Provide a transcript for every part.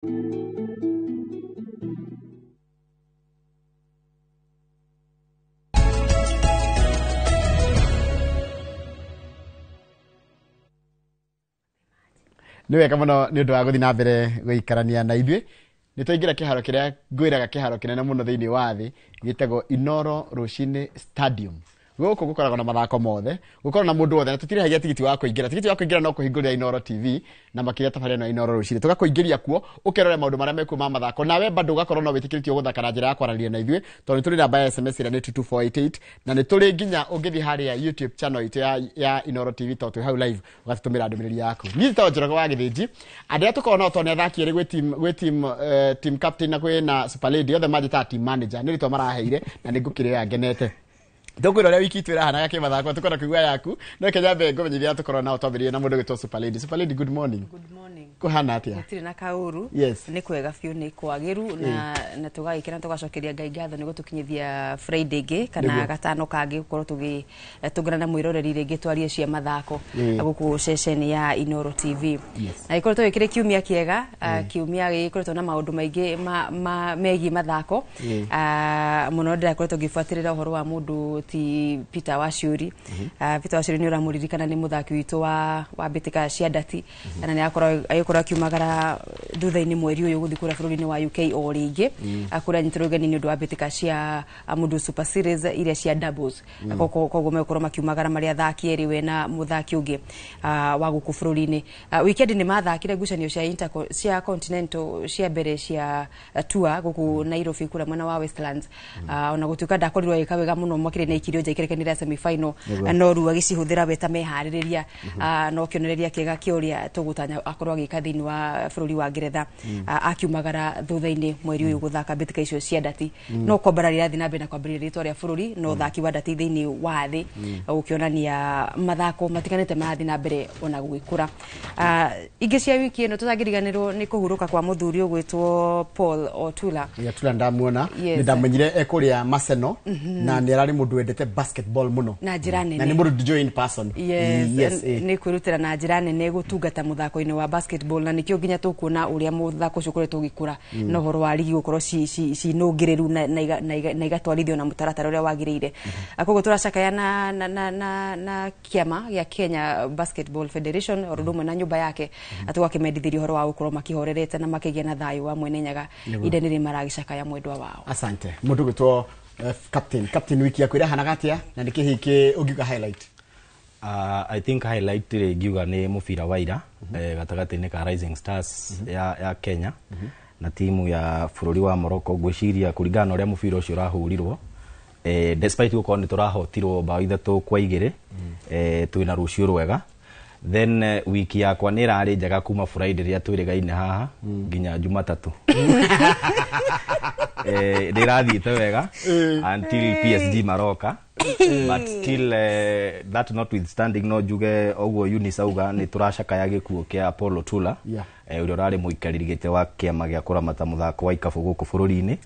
Nĩ wega mũno nĩ ũndũ wa gũthiĩ na mbere gũikarania na ithuĩ. Nĩ twaingĩra kĩharo kĩrĩa ngwĩraga kĩharo kĩnene mũno thĩinĩ wa thĩ, gĩtagwo Inoro Rũcinĩ Stadium. Gũkũ gũkoragwo na mathako mothe, gũkoragwo na mũndũ wothe, na tũtirĩhagia tigiti wa kũingĩra. Tigiti wa kũingĩra no kũhingũrĩra Inoro TV na makĩria tabarĩra ĩno ya Inoro Rũcinĩ. Tũgakũingĩria kuo, ũkerore maũndũ marĩa mekuo ma mathako. Nawe bado ũgakorwo no wĩtĩkĩrĩtio gũthaka na njĩra ya kwaranĩria na ithuĩ, tondũ nĩ tũrĩ namba ya SMS ĩrĩa nĩ 22488, na nĩ tũrĩ nginya ũngĩthiĩ harĩa YouTube channel itũ ya Inoro TV, tondũ twĩ hau live, ũgatũtũmĩra ndũmĩrĩri yaku. Niĩ njĩtagwo Njoroge wa Gĩthĩnji. Andũ arĩa tũkoragwo nao tondũ nĩ athaki erĩ, gwĩ team captain na kwĩ na super lady, othe manjĩtaga team manager, nĩ rĩtwa maraheire na nĩ ngũkĩrĩoya ngenete. Tũkwĩra ũrĩa wiki itũ ĩrahanaga kĩmathako, tũkwenda kũigua yaku, no kenya mbe ngũmenyithia tũkorwo nao. Twambĩrĩrie na mũndũ ũgwĩtwo super lady. Super lady, good morning. Good morning. Kũhana atĩa? Gũtirĩ na kaũru. Nĩ kwega biũ, nĩ kwagĩru na tũgagĩkena, tũgacokeria Ngai ngatho nĩ gũtũkinyithia Friday ĩngĩ kana gatano kangĩ gũkorwo tũgĩtũngana na mwĩroreri rĩngĩ twarie cia mathako gũkũ ceceni ya Inoro TV. Na gĩkoretwo gĩkĩrĩ kiumia kĩega, kiumia gĩkoretwo na maũndũ maingĩ megiĩ mathako. Mũno ndĩrakoretwo ngĩbuatĩrĩra ũhoro wa mũndũ ti Peter Waciũri. Peter Waciũri nĩ ũramũririkana, nĩ mũthaki witũ wa mbĩtĩka cia ndati, na nĩ akorwo agĩkorwo akiumagara thutha-inĩ mweri ũyũ gũthiĩ kũrĩa bũrũri-inĩ wa UK o rĩngĩ, kũrĩa anyitĩrwo ũgeni nĩ ũndũ wa mbĩtĩka cia mũndũ Super Series iria cia doubles. Koguo megũkorwo makiumagara marĩ athaki erĩ, we na mũthaki ũngĩ wa gũkũ bũrũri-inĩ. Weekend nĩ mathakire ngucanio cia cia continental cia mbere cia tour gũkũ Nairobi, kũrĩa mwena wa Westlands. Ona gũtuĩka ndakorirwo agĩka wega mũno makĩria nĩ aikirio nja ikerekanĩra semi final, no rĩu agĩcihũthĩra we ta meharĩrĩria, no kĩonereria kĩega kĩa ũrĩa tũgũtanya akorwo agĩka thĩinĩ wa bũrũri wa Ngeretha, akiumagara thutha-inĩ mweri ũyũ gũthaka mbĩtĩka icio cia ndati, no kwambara rĩrathiĩ na mbere na kwambĩrĩria rĩtwa rĩa bũrũri na ũthaki wa ndati thĩinĩ wa thĩ, gũkĩonania mathako matiganĩte marathiĩ na mbere ona gũgĩkũra. Ingĩ cia wiki ĩno tũtangĩriganĩrwo nĩ kũhurũka kwa mũthuri ũgwĩtwo Paul Otula. Tula ndamuona. Nĩ ndamenyire ekũrĩa Maseno na nĩ ararĩ mũndũ wendete basketball mũno na njĩra nene, na nĩ mũndũ ndijũĩ in person. Yes, nĩ kwĩrutĩra na njĩra nene gũtungata mũthako-inĩ wa basketball, na nĩkĩo nginya tũkuona ũrĩa mũthako ũcio ũkoretwo ũgĩkũra na ũhoro wa rigi gũkorwo cinũngĩrĩru na igatwarithio na mũtaratara ũrĩa wagĩrĩire. Koguo tũracakaya na kĩama gĩa Kenya Basketball Federation o ũndũ ũmwe na nyũmba yake, tũgakĩmendithĩria ũhoro wa gũkorwo makĩhorerete na makĩgĩa na thayũ wa mwene Nyaga ihinda-inĩ rĩrĩ maragĩcakaya mwendwa wao. Asante. Mũndũ gwĩtwo captain, wiki yaku ĩrahanaga atĩa na nĩ kĩhĩ kĩ ũngiuga highlight? I think highlight rĩ ingiuga nĩ mũbira wa ira gatagatĩ-inĩ ka Rising Stars ya Kenya na timu ya bũrũri wa Morocco. Ngwĩciria kũringana na ũrĩa mũbira ũcio ũrahũrirwo, despite gũkorwo nĩ tũrahotirwo bao 3-2, twĩna rũciũ rwega. Then wiki yakwa nĩ ĩrarĩ njega kuma Friday rĩrĩa twĩrĩgaine haha nginya Jumatatũ. Nĩ ĩrathiĩte wega until PSG maroka, but still, that notwithstanding, no njuge ũguo Eunice auga, nĩ tũracakaya gĩkuũ kĩa Paul Otula, ũrĩa ũrarĩ mũikarĩri gĩtĩ wa kĩama gĩa kũramata mũthako wa ikabũ gũkũ bũrũri-inĩ,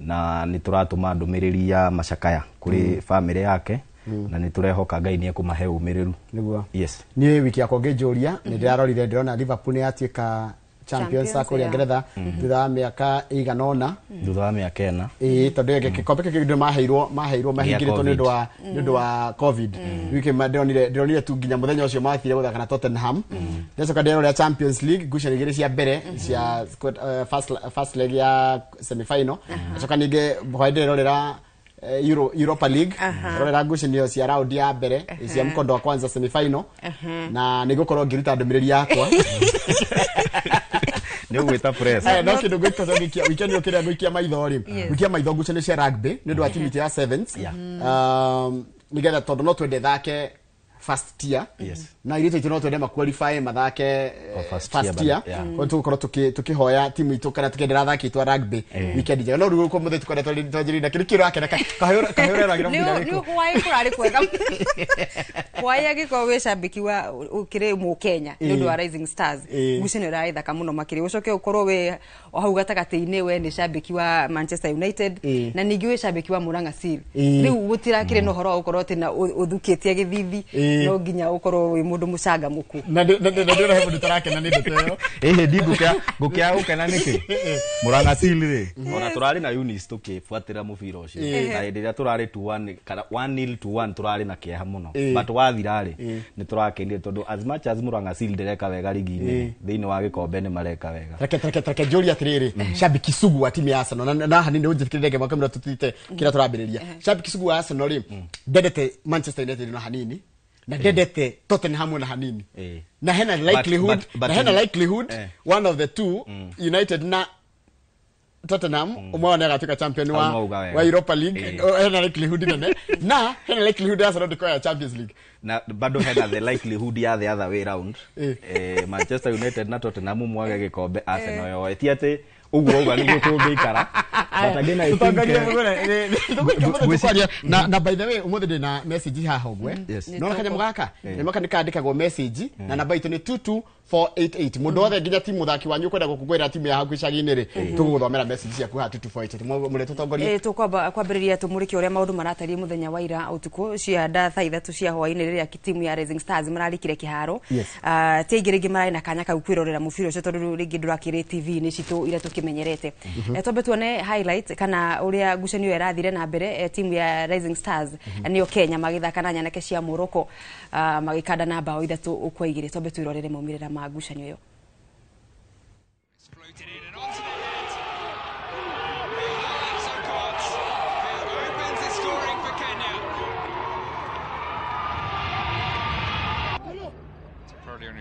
na nĩ tũratũma ndũmĩrĩri ya macakaya kũrĩ famĩlĩ yake, na nĩ tũrehoka Ngai nĩ ekũmahe ũmĩrĩru. Nĩguo. Yes. Niĩ wiki yakwa ũngĩnjũria, nĩ ndĩrarorire ndĩrona Liverpool nĩ yatuĩka champions a Champions, kũrĩa Ngeretha thutha wa mĩaka ĩigana ũna. Thutha wa mĩaka 4. Ĩĩ, tondũ gĩkombe kĩu kĩngĩ maheirwo mahingĩrĩtwo nĩ ũndũ wa COVID. Wiki ndĩronire tu nginya mũthenya ũcio mathire gũthaka na Tottenham. Ndacoka ndĩrorera Champions League ngucanio igĩrĩ cia mbere cia first leg ya semi final. Ndacoka ningĩ hwaĩ ndĩrorera Europa League, rorera ngucanio cia round ya mbere cia mkondo wa kwanza semi final, na nĩ ngũkorwo ngĩruta ndũmĩrĩri yakwa. Nĩ ũgwĩta press. No kĩndũ ngũikia ngũikia weekend kĩrĩa ngũikia maitho rĩ, ngũikia maitho ngucanio cia rugby nĩ ũndũ wa timu itũ ya sevens, nĩgetha tondũ no twende thake first tier na airĩtu aitũ no twende maqualify mathake O first first tier tier. bado, yeah. Koguo tũgũkorwo tũkĩhoya timu itũ kana tũkĩendera athaki aitũ a rugby weekend njega. No rĩu gũkũ mũthĩ tũkoretwo twanjĩrĩria na kĩrĩ kĩrakena kahĩ ũreragĩra mũbira nĩ wĩkũ. Hwaĩ kũrarĩ kwega, hwaĩ angĩkorwo wĩ cambĩki wa ũkĩrĩ mũkenya nĩ ũndũ wa Rising Stars, ngucanio ĩrarĩ thaka mũno makĩria. Ũcoke ũkorwo wĩ o hau gatagatĩ-inĩ, we nĩ cambĩki wa Manchester United na ningĩ wĩ cambĩki wa Murang'a Seal. Rĩu gũtirakĩrĩ na ũhoro wa gũkorwo atĩ na ũthukĩtie gĩthithi. No nginya ukorwo wi mundu mucangamuku. Na ndĩrona he mũndũ tarakena nĩ ndeto ĩyo. Ĩhĩ ndi ngũkĩa gũkena nĩkĩ? Murang'a Seal rĩ, ona tũrarĩ na Eunice tũkĩbuatĩra mũbira ũcio. Na hĩndĩ ĩrĩa tũrarĩ 2-1 kana 1-0 to 1 tũrarĩ na kĩeha mũno. But wathira rĩ, nĩ tũrakenire tondũ as much as Murang'a Seal ndĩreka wega rigi-inĩ, thĩinĩ wa gĩkombe nĩ mareka wega. Reke njũrie atĩrĩrĩ, shabiki sugu wa timu ya Arsenal na hanini ũnjĩtĩkĩrĩre ngĩmaka mĩro tũtite kĩrĩa tũrambĩrĩria. Shabiki sugu wa Arsenal rĩ, ndendete Manchester United na hanini na ndendete Tottenham na hanini. Na hena likelihood, na hena likelihood one of the two, United na Tottenham, ũmwe wao nĩagatuĩka champion wa Europa League. Hena likelihood nene na hena likelihood ya Arsenal ndĩkoya Champions League. Na bado hena the likelihood ya the other way round. Manchester United na Tottenham mwage gĩkombe Arsenal yoe. Ti atĩ ũguo ũguo nĩguo tũngĩikara. But again I think na by the way ũmũthĩ ndĩ na message haha ũguo. No kanyamũ gaka nĩ mwaka nĩkandĩkagwo message na namba itũ nĩ 22488. Mũndũ wothe nginya timu mũthaki wanyu kwenda gũkũngũĩra timu ya haku icagi-inĩ rĩ, tũgũgũthomera message ciaku haha 22488. Mũrĩ tũtongorie. Tũkwamba kwambĩrĩria tũmũrĩke ũrĩa maũndũ maratariĩ mũthenya wa ira ũtukũ cia nda thaa ithatũ cia hwaĩ-inĩ rĩrĩa timu ya Rising Stars mararikire kĩharo. Ti aingĩ rĩngĩ mararĩ na kanya kau kwĩrorera mũbira ũcio tondũ rĩngĩ ndũrakĩrĩ TV-inĩ citũ iria tũkĩmenyerete. Twambe tuone highlight kana ũrĩa ngucanio ĩrathire na mbere. Timu ya Rising Stars nĩyo Kenya magĩthaka na nyanake cia Morocco, magĩkanda na bao 3-2. Twambe twĩrorere maumĩrĩra ma ngucanio ĩyo.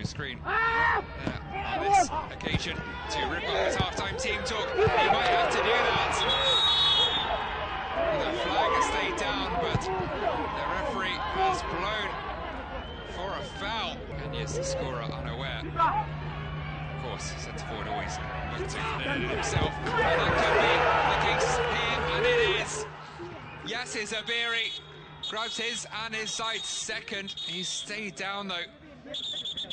Screen on this occasion to rip up his half-time team talk. He might have to do that. The flag has stayed down, but the referee has blown for a foul. And yes, the scorer unaware. Of course, centre forward always looked to put it in himself. And that could be the case here, and it is. Yasser Zabiri grabs his and his side's second. He stayed down though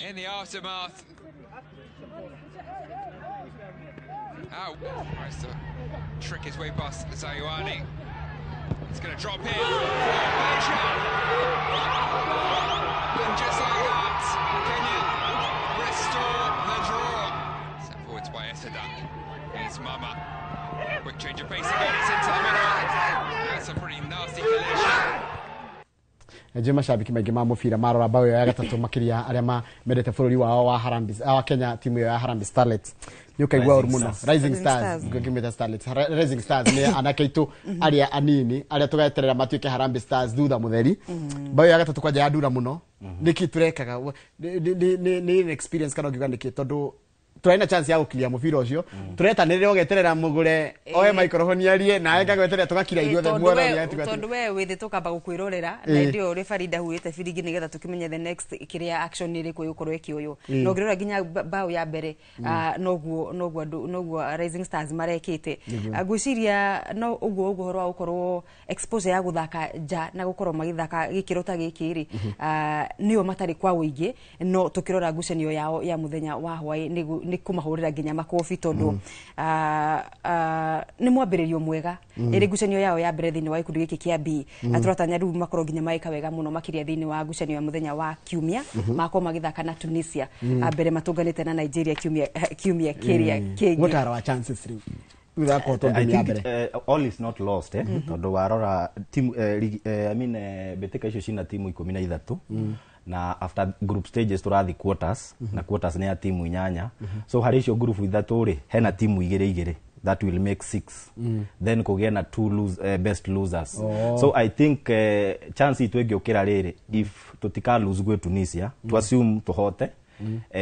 in the aftermath. Out. Tries to trick his way past Zayouani. It's going to drop in for Beja. And just like that, Kenya restore the draw. Set forwards by Esadak. Here's Mama. Quick change of pace again. It's into the middle. That's a pretty nasty collision. Njĩ macambĩki maingĩ ma mũbira marora bao ĩyo ya gatatũ makĩria arĩa mendete bũrũri wao wa Harambee, wa Kenya, timu ĩyo ya Harambee Starlets nĩ ũkaigua ũru mũno. Rising Stars, ngĩmĩta Starlets, Rising Stars nĩ anake aitũ arĩa anini arĩa tũgeterera matuĩke Harambee Stars thutha mũtheri. Bao ĩyo ya gatatũ kwanja yandura mũno. Nĩkĩ tũrekaga nĩ experience kana ũngiuga nĩkĩ, tondũ tũrarĩ na chance ya gũkiria mũbira ũcio tũretanĩrĩra ũgeterera mũgũre oe microphone arie nawe ngagweterera tũgakira ithuothe muorori. Tondũ we wĩ thĩ tũkamba gũkwĩrorera na hĩndĩ ĩyo referee ndahuhĩte biringi nĩgetha tũkĩmenye the next kĩrĩa action ĩrĩkũ ĩgũkorwo ĩkĩoywo. Na ũngĩrora nginya bao ya mbere noguo Rising Stars marekĩte. Ngwĩciria no ũguo ũguo ũhoro wa gũkorwo exposure ya gũthaka nja na gũkorwo magĩthaka gĩkĩro ta gĩkĩ rĩ, nĩo matarĩ kwa ũingĩ, no tũkĩrora ngucanio yao ya mũthenya wa hwaĩ nĩ kũmahũrĩra nginya makobi tondũ nĩ mwambĩrĩrio mwega ĩrĩ ngucanio yao ya mbere thĩinĩ wa gĩkundi gĩkĩ kĩa B. Tũratanya rĩu makorwo nginya magĩka wega mũno makĩria thĩinĩ wa ngucanio ya mũthenya wa kiumia makorwo magĩthaka na Tunisia mbere matũnganĩte na Nigeria kiumia kĩrĩa kĩngĩ. Mũtaro wa chances rĩu thutha kũhotwo ngemu ya mbere. All is not lost tondũ warora timu I mean mbĩtĩka icio cina timu 13 na after group stages tũrathi quarters na quarters nĩ ya timu 8. So harĩ icio group ithatũ rĩ, hena timu 2 that will make 6. Then kũgĩe na 2 best losers. So I think chance itũ ĩngĩũkĩra rĩrĩ if tũtika lose gwĩ Tunisia, to assume tũhote.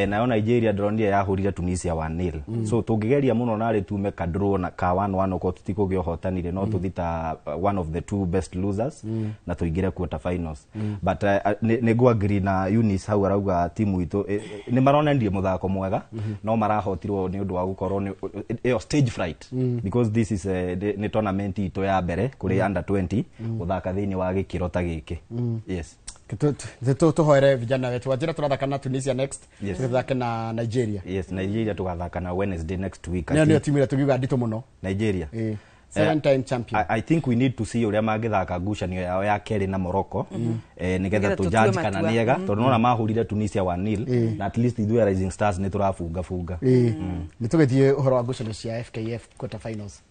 Nayo Nigeria ndĩronire yahũrire Tunisia 1-0. So tũngĩgeria mũno narĩ tume ka draw na ka 1-1 okorwo tũtikũgĩa ũhotanire, no tũthi ta one of the two best losers na tũingĩre quarter finals. But nĩ ngũ-agree na Eunice hau arauga timu itũ nĩ maronanirie mũthako mwega no marahotirwo nĩ ũndũ wa gũkorwo ĩyo stage fright because this is nĩ tournament itũ ya mbere kũrĩ under 20 gũthaka thĩinĩ wa gĩkĩro ta gĩkĩ. Yes. Tũhoere vijana wetu wanjĩra tũrathaka na Tunisia next, tũthake na Nigeria. Yes, Nigeria tũgathaka na Wednesday next week. Nĩyo timu ĩrĩa tũngiuga nditũ mũno Nigeria. 7-time champion. I think we need to see ũrĩa mangĩthaka ngucanio yao ya kerĩ na Morocco. Nigetha Nĩgetha tũ tũtue judge kana matua. nĩ ega, tondũ nona mahũrire Tunisia 1-0 na at least ithuĩ Rising Stars nĩ tũrabunga bunga. Nĩ tũgĩthiĩ ũhoro wa ngucanio cia FKF quarter finals.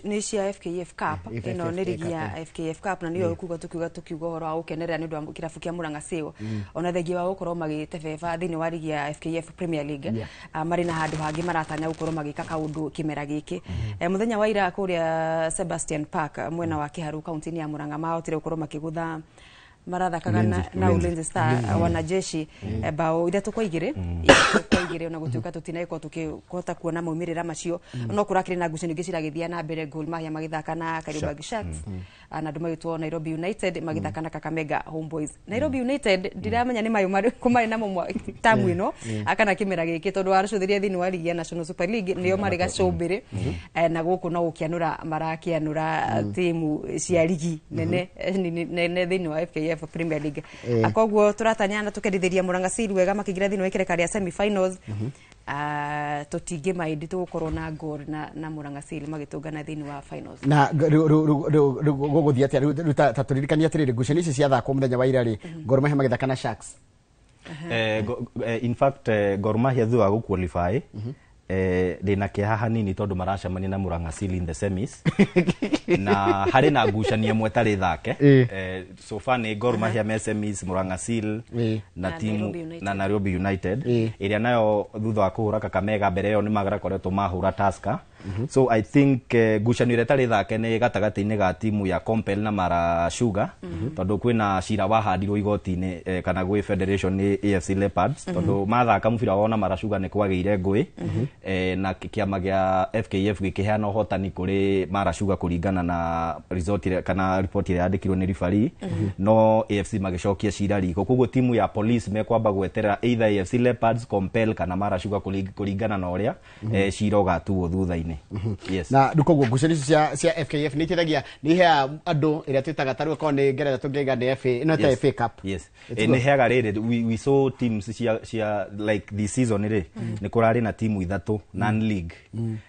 Nĩ cia FKF Cup. FKF Ĩno nĩ rigi ya Cup. FKF Cup, na nĩyo kuga tukiuga ũhoro wa gũkenerera nĩ ũndũ wa kĩrabu kĩa Murang'a Seal, ona thengia wa gũkorwo magĩtebeba thĩinĩ wa rigi ya FKF Premier League. Marĩ na handũ hangĩ maratanya gũkorwo magĩka kaũndũ kĩmera gĩkĩ. Mũthenya wa ira kũrĩa Sebastian Park, mwena wa Kiharu, kaunti-inĩ ya Murang'a, mahotire gũkorwo makĩgũtha marathakaga na Ulinzi. Ulinzi Star, wanajeshi, bao 3-2, 3-2. Ona gũtuĩka tũtinagĩkorwo tũkĩhota kuona maumĩrĩra macio, no kũrakĩrĩ na ngucanio ingĩ ciragĩthiĩ na mbere, Gor Mahia magĩthaka na Kariobangi Sharks, na andũ magĩtwo Nairobi United magĩthaka na Kakamega Homeboys. Nairobi United ndiramenya nĩ mayũ marĩkũ marĩ namo tamu ĩno kana kĩmera gĩkĩ, tondũ waracũthĩria thĩinĩ wa ligi ya National Super League nĩo marĩ gacũmbĩrĩ, na gũkũ no gũkĩanũra marakĩanũra timu cia ligi nene nene thĩinĩ wa FKF Premier League. Koguo tũratanya na tũkendithĩria Murang'a Seal wega makĩingĩra thĩinĩ wa ikereka rĩa semi-finals. Tũtingĩ maindi tũgũkorwo na Gor na Murang'a Seal magĩtũngana thĩinĩ wa finals. Na rĩu gũgũthiĩ atĩa rĩu? Ta tũririkanie atĩrĩrĩ, ngucanio ici ciathakwo mũthenya wa ira rĩ, Gor Mahia magĩthaka na Sharks. In fact, Gor Mahia thutha wa gũqualify, ndĩna kĩeha hanini tondũ maracemania na Murang'a Seal in the semis, na harĩ na ngucanio ĩmwe tarĩ thake. So far nĩ Gor Mahia me semis, Murang'a Seal na Na timu Nairobi United. Na Nairobi United, ĩrĩa nayo thutha wa kũhũra Kakamega, mbere ĩyo nĩ marakoretwo mahũra Tusker. So I think ngucanio ĩrĩa ĩtarĩ thake nĩ gatagatĩ-inĩ ga timu ya Compel na Mara Sugar, tondũ kwĩna cira wahandirwo igoti-inĩ, kana gwĩ federation nĩ AFC Leopards, tondũ mathaka mũbira wao na Mara Sugar nĩ kwagĩire ngũĩ, na kĩama gĩa FKF gĩkĩheana ũhotani kũrĩ Mara Sugar kũringana na result ĩrĩa kana report ĩrĩa yandĩkirwo nĩ referee, no AFC magĩcokia cira riko. Koguo timu ya Police mekwamba gweterera either AFC Leopards, Compel kana Mara Sugar kũringana na ũrĩa cira ũgatuo thutha-inĩ. Yes. Na rĩu koguo ngucanio ici cia FKF nĩ iteithagia, nĩ iheaga andũ ĩrĩa twĩtaga, ta rĩu okorwo nĩ Ngeretha tũngĩiga nĩ FA ĩno ta FA Cup. Yes. It's Nĩ heaga rĩrĩ, we saw teams cia like this season rĩ, nĩ kũrarĩ na timu ithatũ non league,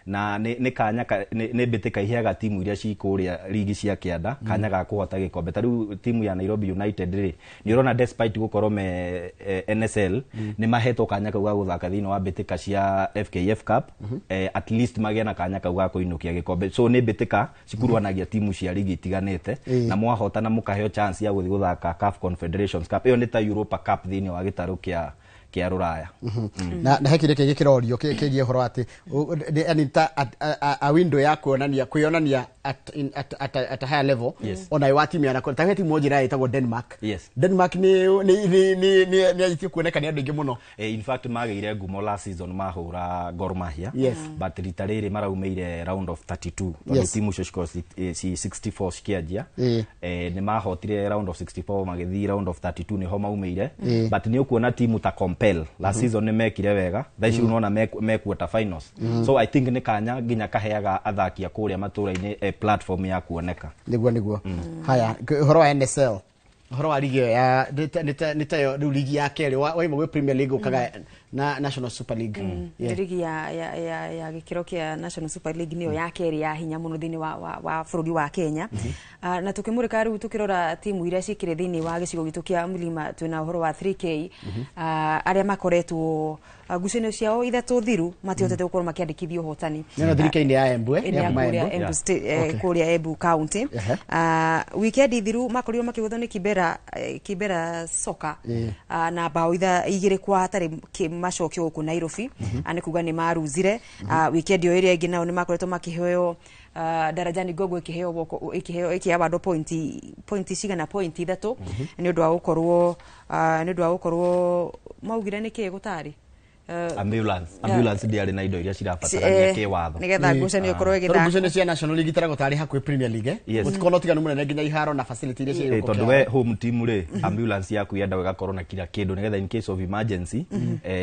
na nĩ kanya nĩ mbĩtĩka iheaga timu iria ci kũrĩa ligi cia kĩanda kanya ga kũhota gĩkombe. Ta rĩu timu ya Nairobi United rĩ, nĩ ũrona despite gũkorwo me NSL, nĩ mahetwo kanya kau ga gũthaka thĩinĩ wa mbĩtĩka cia FKF Cup, at least magĩe na kanya kau ga kũinũkia gĩkombe. So nĩ mbĩtĩka cikuruhanagia timu cia ligi itiganĩte, na mwahotana mũkaheo chance ya gũthiĩ gũthaka CAF Confederations Cup. Ĩyo nĩ ta Europa Cup thĩinĩ wa gĩtarũ kĩa rũraya. Na he kĩrĩa kĩngĩ kĩrorio kĩgiĩ ũhoro atĩ yani ta a window ya kuonania kwĩonania at a higher level ona wa timu ya ta he timu njĩra ĩtagwo Denmark. Denmark nĩ anjĩtie kuoneka nĩ andũ aingĩ mũno. In fact magĩire ngumo last season mahũra Gor Mahia. But rita rĩrĩ maraumĩire round of 32, tondũ timu icio cikorwo ci 64 cikĩanjia. Nĩ mahotire round of 64, magĩthiĩ round of 32, nĩho maumĩire. But nĩ ũkuona timu ta Compel last season nĩ mekire wega, thaa ici rĩu nona me quarter finals. So I think nĩ kanya nginya kaheaga athaki a kũrĩa matũra-inĩ platform ya kuoneka. Nĩguo. Haya, ũhoro wa NSL, ũhoro wa ligi ĩyo ya nĩ tayo rĩu ligi ya kerĩ waima gwĩ Premier League ũkaga na National Super League. Nĩ ligi ya gĩkĩro kĩa National Super League, nĩyo ya kerĩ ya hinya mũno thĩinĩ wa bũrũri wa Kenya. Na tũkĩmũrĩka rĩu tũkĩrora timu iria cikĩrĩ thĩinĩ wa gĩcigo gitũ kĩa Mlima, twĩna ũhoro wa 3K, arĩa makoretwo ngucanio ciao ithatũ thiru matihotete gũkorwo makĩandĩkithia ũhotani. Nĩno 3K nĩ ya Embu, Nĩ ya ya kuma kũrĩa Embu. Embu State, kũrĩa Embu County. Weekend thiru makorirwo makĩgũthwo nĩ Kibera, Kibera Soka, na bao 2 kwa hatarĩ macokio gũkũ Nairobi. Nĩ kuga nĩ maruzire. Weekend ĩyo ĩrĩa ĩngĩ nao nĩ makoretwo makĩheo Darajani Gogo ĩkĩheo ĩkĩheo ĩkĩawardwo pointi cigana, pointi 3 nĩ ũndũ wa gũkorwo maugire nĩ kĩĩ gũtarĩ Ambulance ndĩarĩ na indo iria cirabatarania kĩwatho. Nĩgetha ngucanio ĩkorwo Tondũ ĩgĩthakwo. Ngucanio cia National League itaragwo tarĩ hakuhĩ Premier League, eh? Yes. Gũtikorwo na ũtiganu mũnene nginya iharo na facility iria ciĩ gũkũ Tondũ kĩharo. we home team rĩ, ambulance yaku yendaga ĩgakorwo na kila kĩndũ nĩgetha in case of emergency,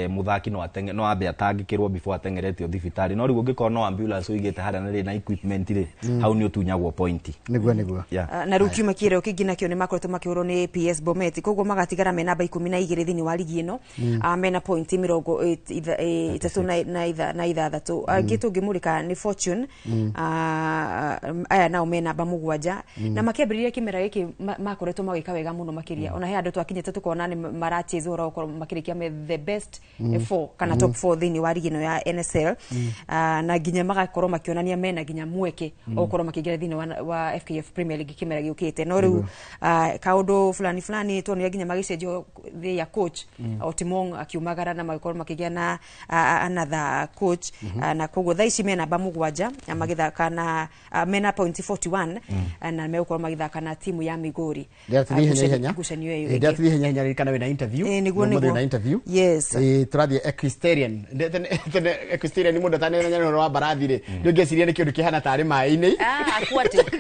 mũthaki no atenge no ambe atangĩkĩrwo before ateng'eretio thibitarĩ. No rĩu ũngĩkorwo no ambulance ũigĩte harĩa na rĩ na equipment rĩ, hau nĩ ũtunyagwo pointi. Nĩguo. Na rĩu kiuma kĩrĩa kĩngĩ nakĩo nĩ makoretwo makĩhũrwo nĩ PS Bomet, koguo magatigara me namba 12 thĩinĩ wa ligi ĩno. Mena pointi mĩrongo 36. Angĩ tũngĩmũrĩka nĩ Fortune, aya nao me namba 7, na makĩambĩrĩria kĩmera gĩkĩ makoretwo magĩka wega mũno makĩria. Ona he andũ twakinyĩte tũkona nĩ marachase ũhoro wa gũkorwo makĩrĩkia me the best 4 kana top 4 thĩinĩ wa rigi ĩno ya NSL, na nginya magakorwo makĩonania mena nginya mweke wa gũkorwo makĩingĩra thĩinĩ wa FKF Premier League kĩmera gĩũkĩte. No rĩu kaũndũ fulani fulani tuonire nginya magĩcenjio thĩ ya coach Otimong akiumagara na magĩkorwo makĩgĩa na another coach, na koguo thaa ici me namba 7 na magĩthaka na mena point 41, na megũkorwo magĩthaka na timu ya Migori. Ngucanio ĩyo ĩngĩ. Ndirathiĩ ihenya ihenya ririkana wĩna interview. Nĩguo. Ũmũthĩ Nĩguo. wĩna interview. Yes. Tũrathiĩ equestrian. Tene equestrian nĩ mũndũ atanamenya ũhoro wa mbarathi rĩ, nĩ ũngĩciria nĩ kĩndũ kĩhana tarĩ maĩ-inĩ. Aquatic.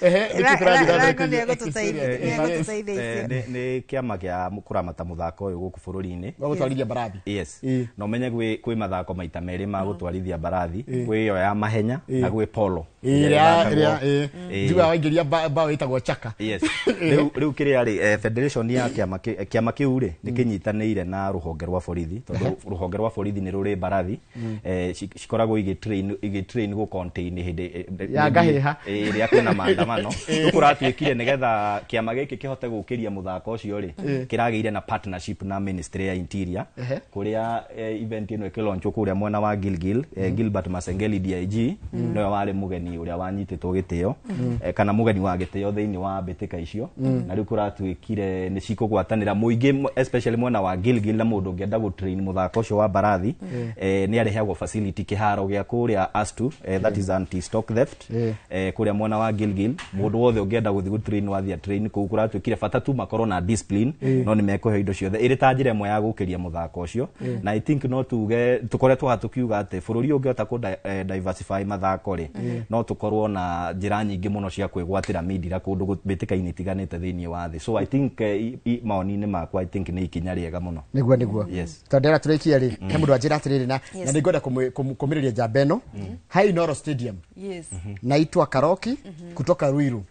Ehe, nĩkĩ tũrathiĩ na mbere Rango kũiga nĩegũtũteithia. equestrian? Nĩegũtũteithia icio. Nĩ kĩama kĩa kũramata mũthako ũyũ gũkũ bũrũri-inĩ. Wa gũtwarithia mbarathi. Yes. Ĩĩ. Na ũmenye kwĩ mathako maita merĩ ma gũtwarithia mbarathi, kwĩ ĩyo ya mahenya na gwĩ polo. Ĩrĩa Ĩrĩa ĩrĩa ĩthakagwo. ĩĩ. Njugaga waingĩria bao ĩtagwo chaka. Yes. Rĩu kĩrĩa rĩ, federation ya kĩama kĩu rĩ nĩ kĩnyitanĩire na rũhonge rwa borithi, tondũ rũhonge rwa borithi nĩ rũrĩ mbarathi cikoragwo igĩtrain gũ contain hĩndĩ Ya ngahĩha. Ĩrĩa kwĩna maandamano. Rĩu kũratuĩkire nĩgetha kĩama gĩkĩ kĩhote gũkĩria mũthako ũcio rĩ, kĩragĩire na partnership na Ministry ya Interior, kũrĩa event ĩno ĩkĩlaunchwo kũrĩa mwena wa Gilgil, Gilbert Masengeli DIG nĩwe warĩ mũgeni ũrĩa wanyitĩtwo gĩtĩo, kana mũgeni wa gĩtĩo thĩinĩ wa mbĩtĩka icio. Na rĩu kũratuĩkire nĩ cikũgwatanĩra mũingĩ, especially mwena wa Gilgil, na mũndũ ũngĩenda gũtrain mũthako ũcio wa mbarathi, nĩ arĩheagwo facility kĩharo gĩa kũrĩa ASTU, that is anti stock theft, kũrĩa mwena wa Gilgil. Mũndũ wothe ũngĩenda gũthiĩ gũtrain wathiĩ train kũu. Kũratuĩkire bata tu makorwo na discipline, no nĩ mekũheo indo ciothe ĩrĩ ta njĩra ĩmwe ya gũkĩria mũthako ũcio. Na I think no tuge tũkoretwo haha tũkiuga atĩ bũrũri ũngĩhota kũ diversify mathako rĩ, no tũkorwo na njĩra nyingĩ mũno cia kwĩgwatĩra mindira kũndũ mbĩtĩka-inĩ itiganĩte thĩinĩ wa thĩ. So I think mawoni-inĩ makwa, I think nĩ ikinya rĩega mũno. Nĩguo. Yes. Tondũ ndĩra tũrĩkie rĩ, he mũndũ anjĩra atĩrĩrĩ, na nĩngwenda kũmĩrĩria njamba ĩno hai Inooro Stadium. Naitwa Karoki kutoka Ruiru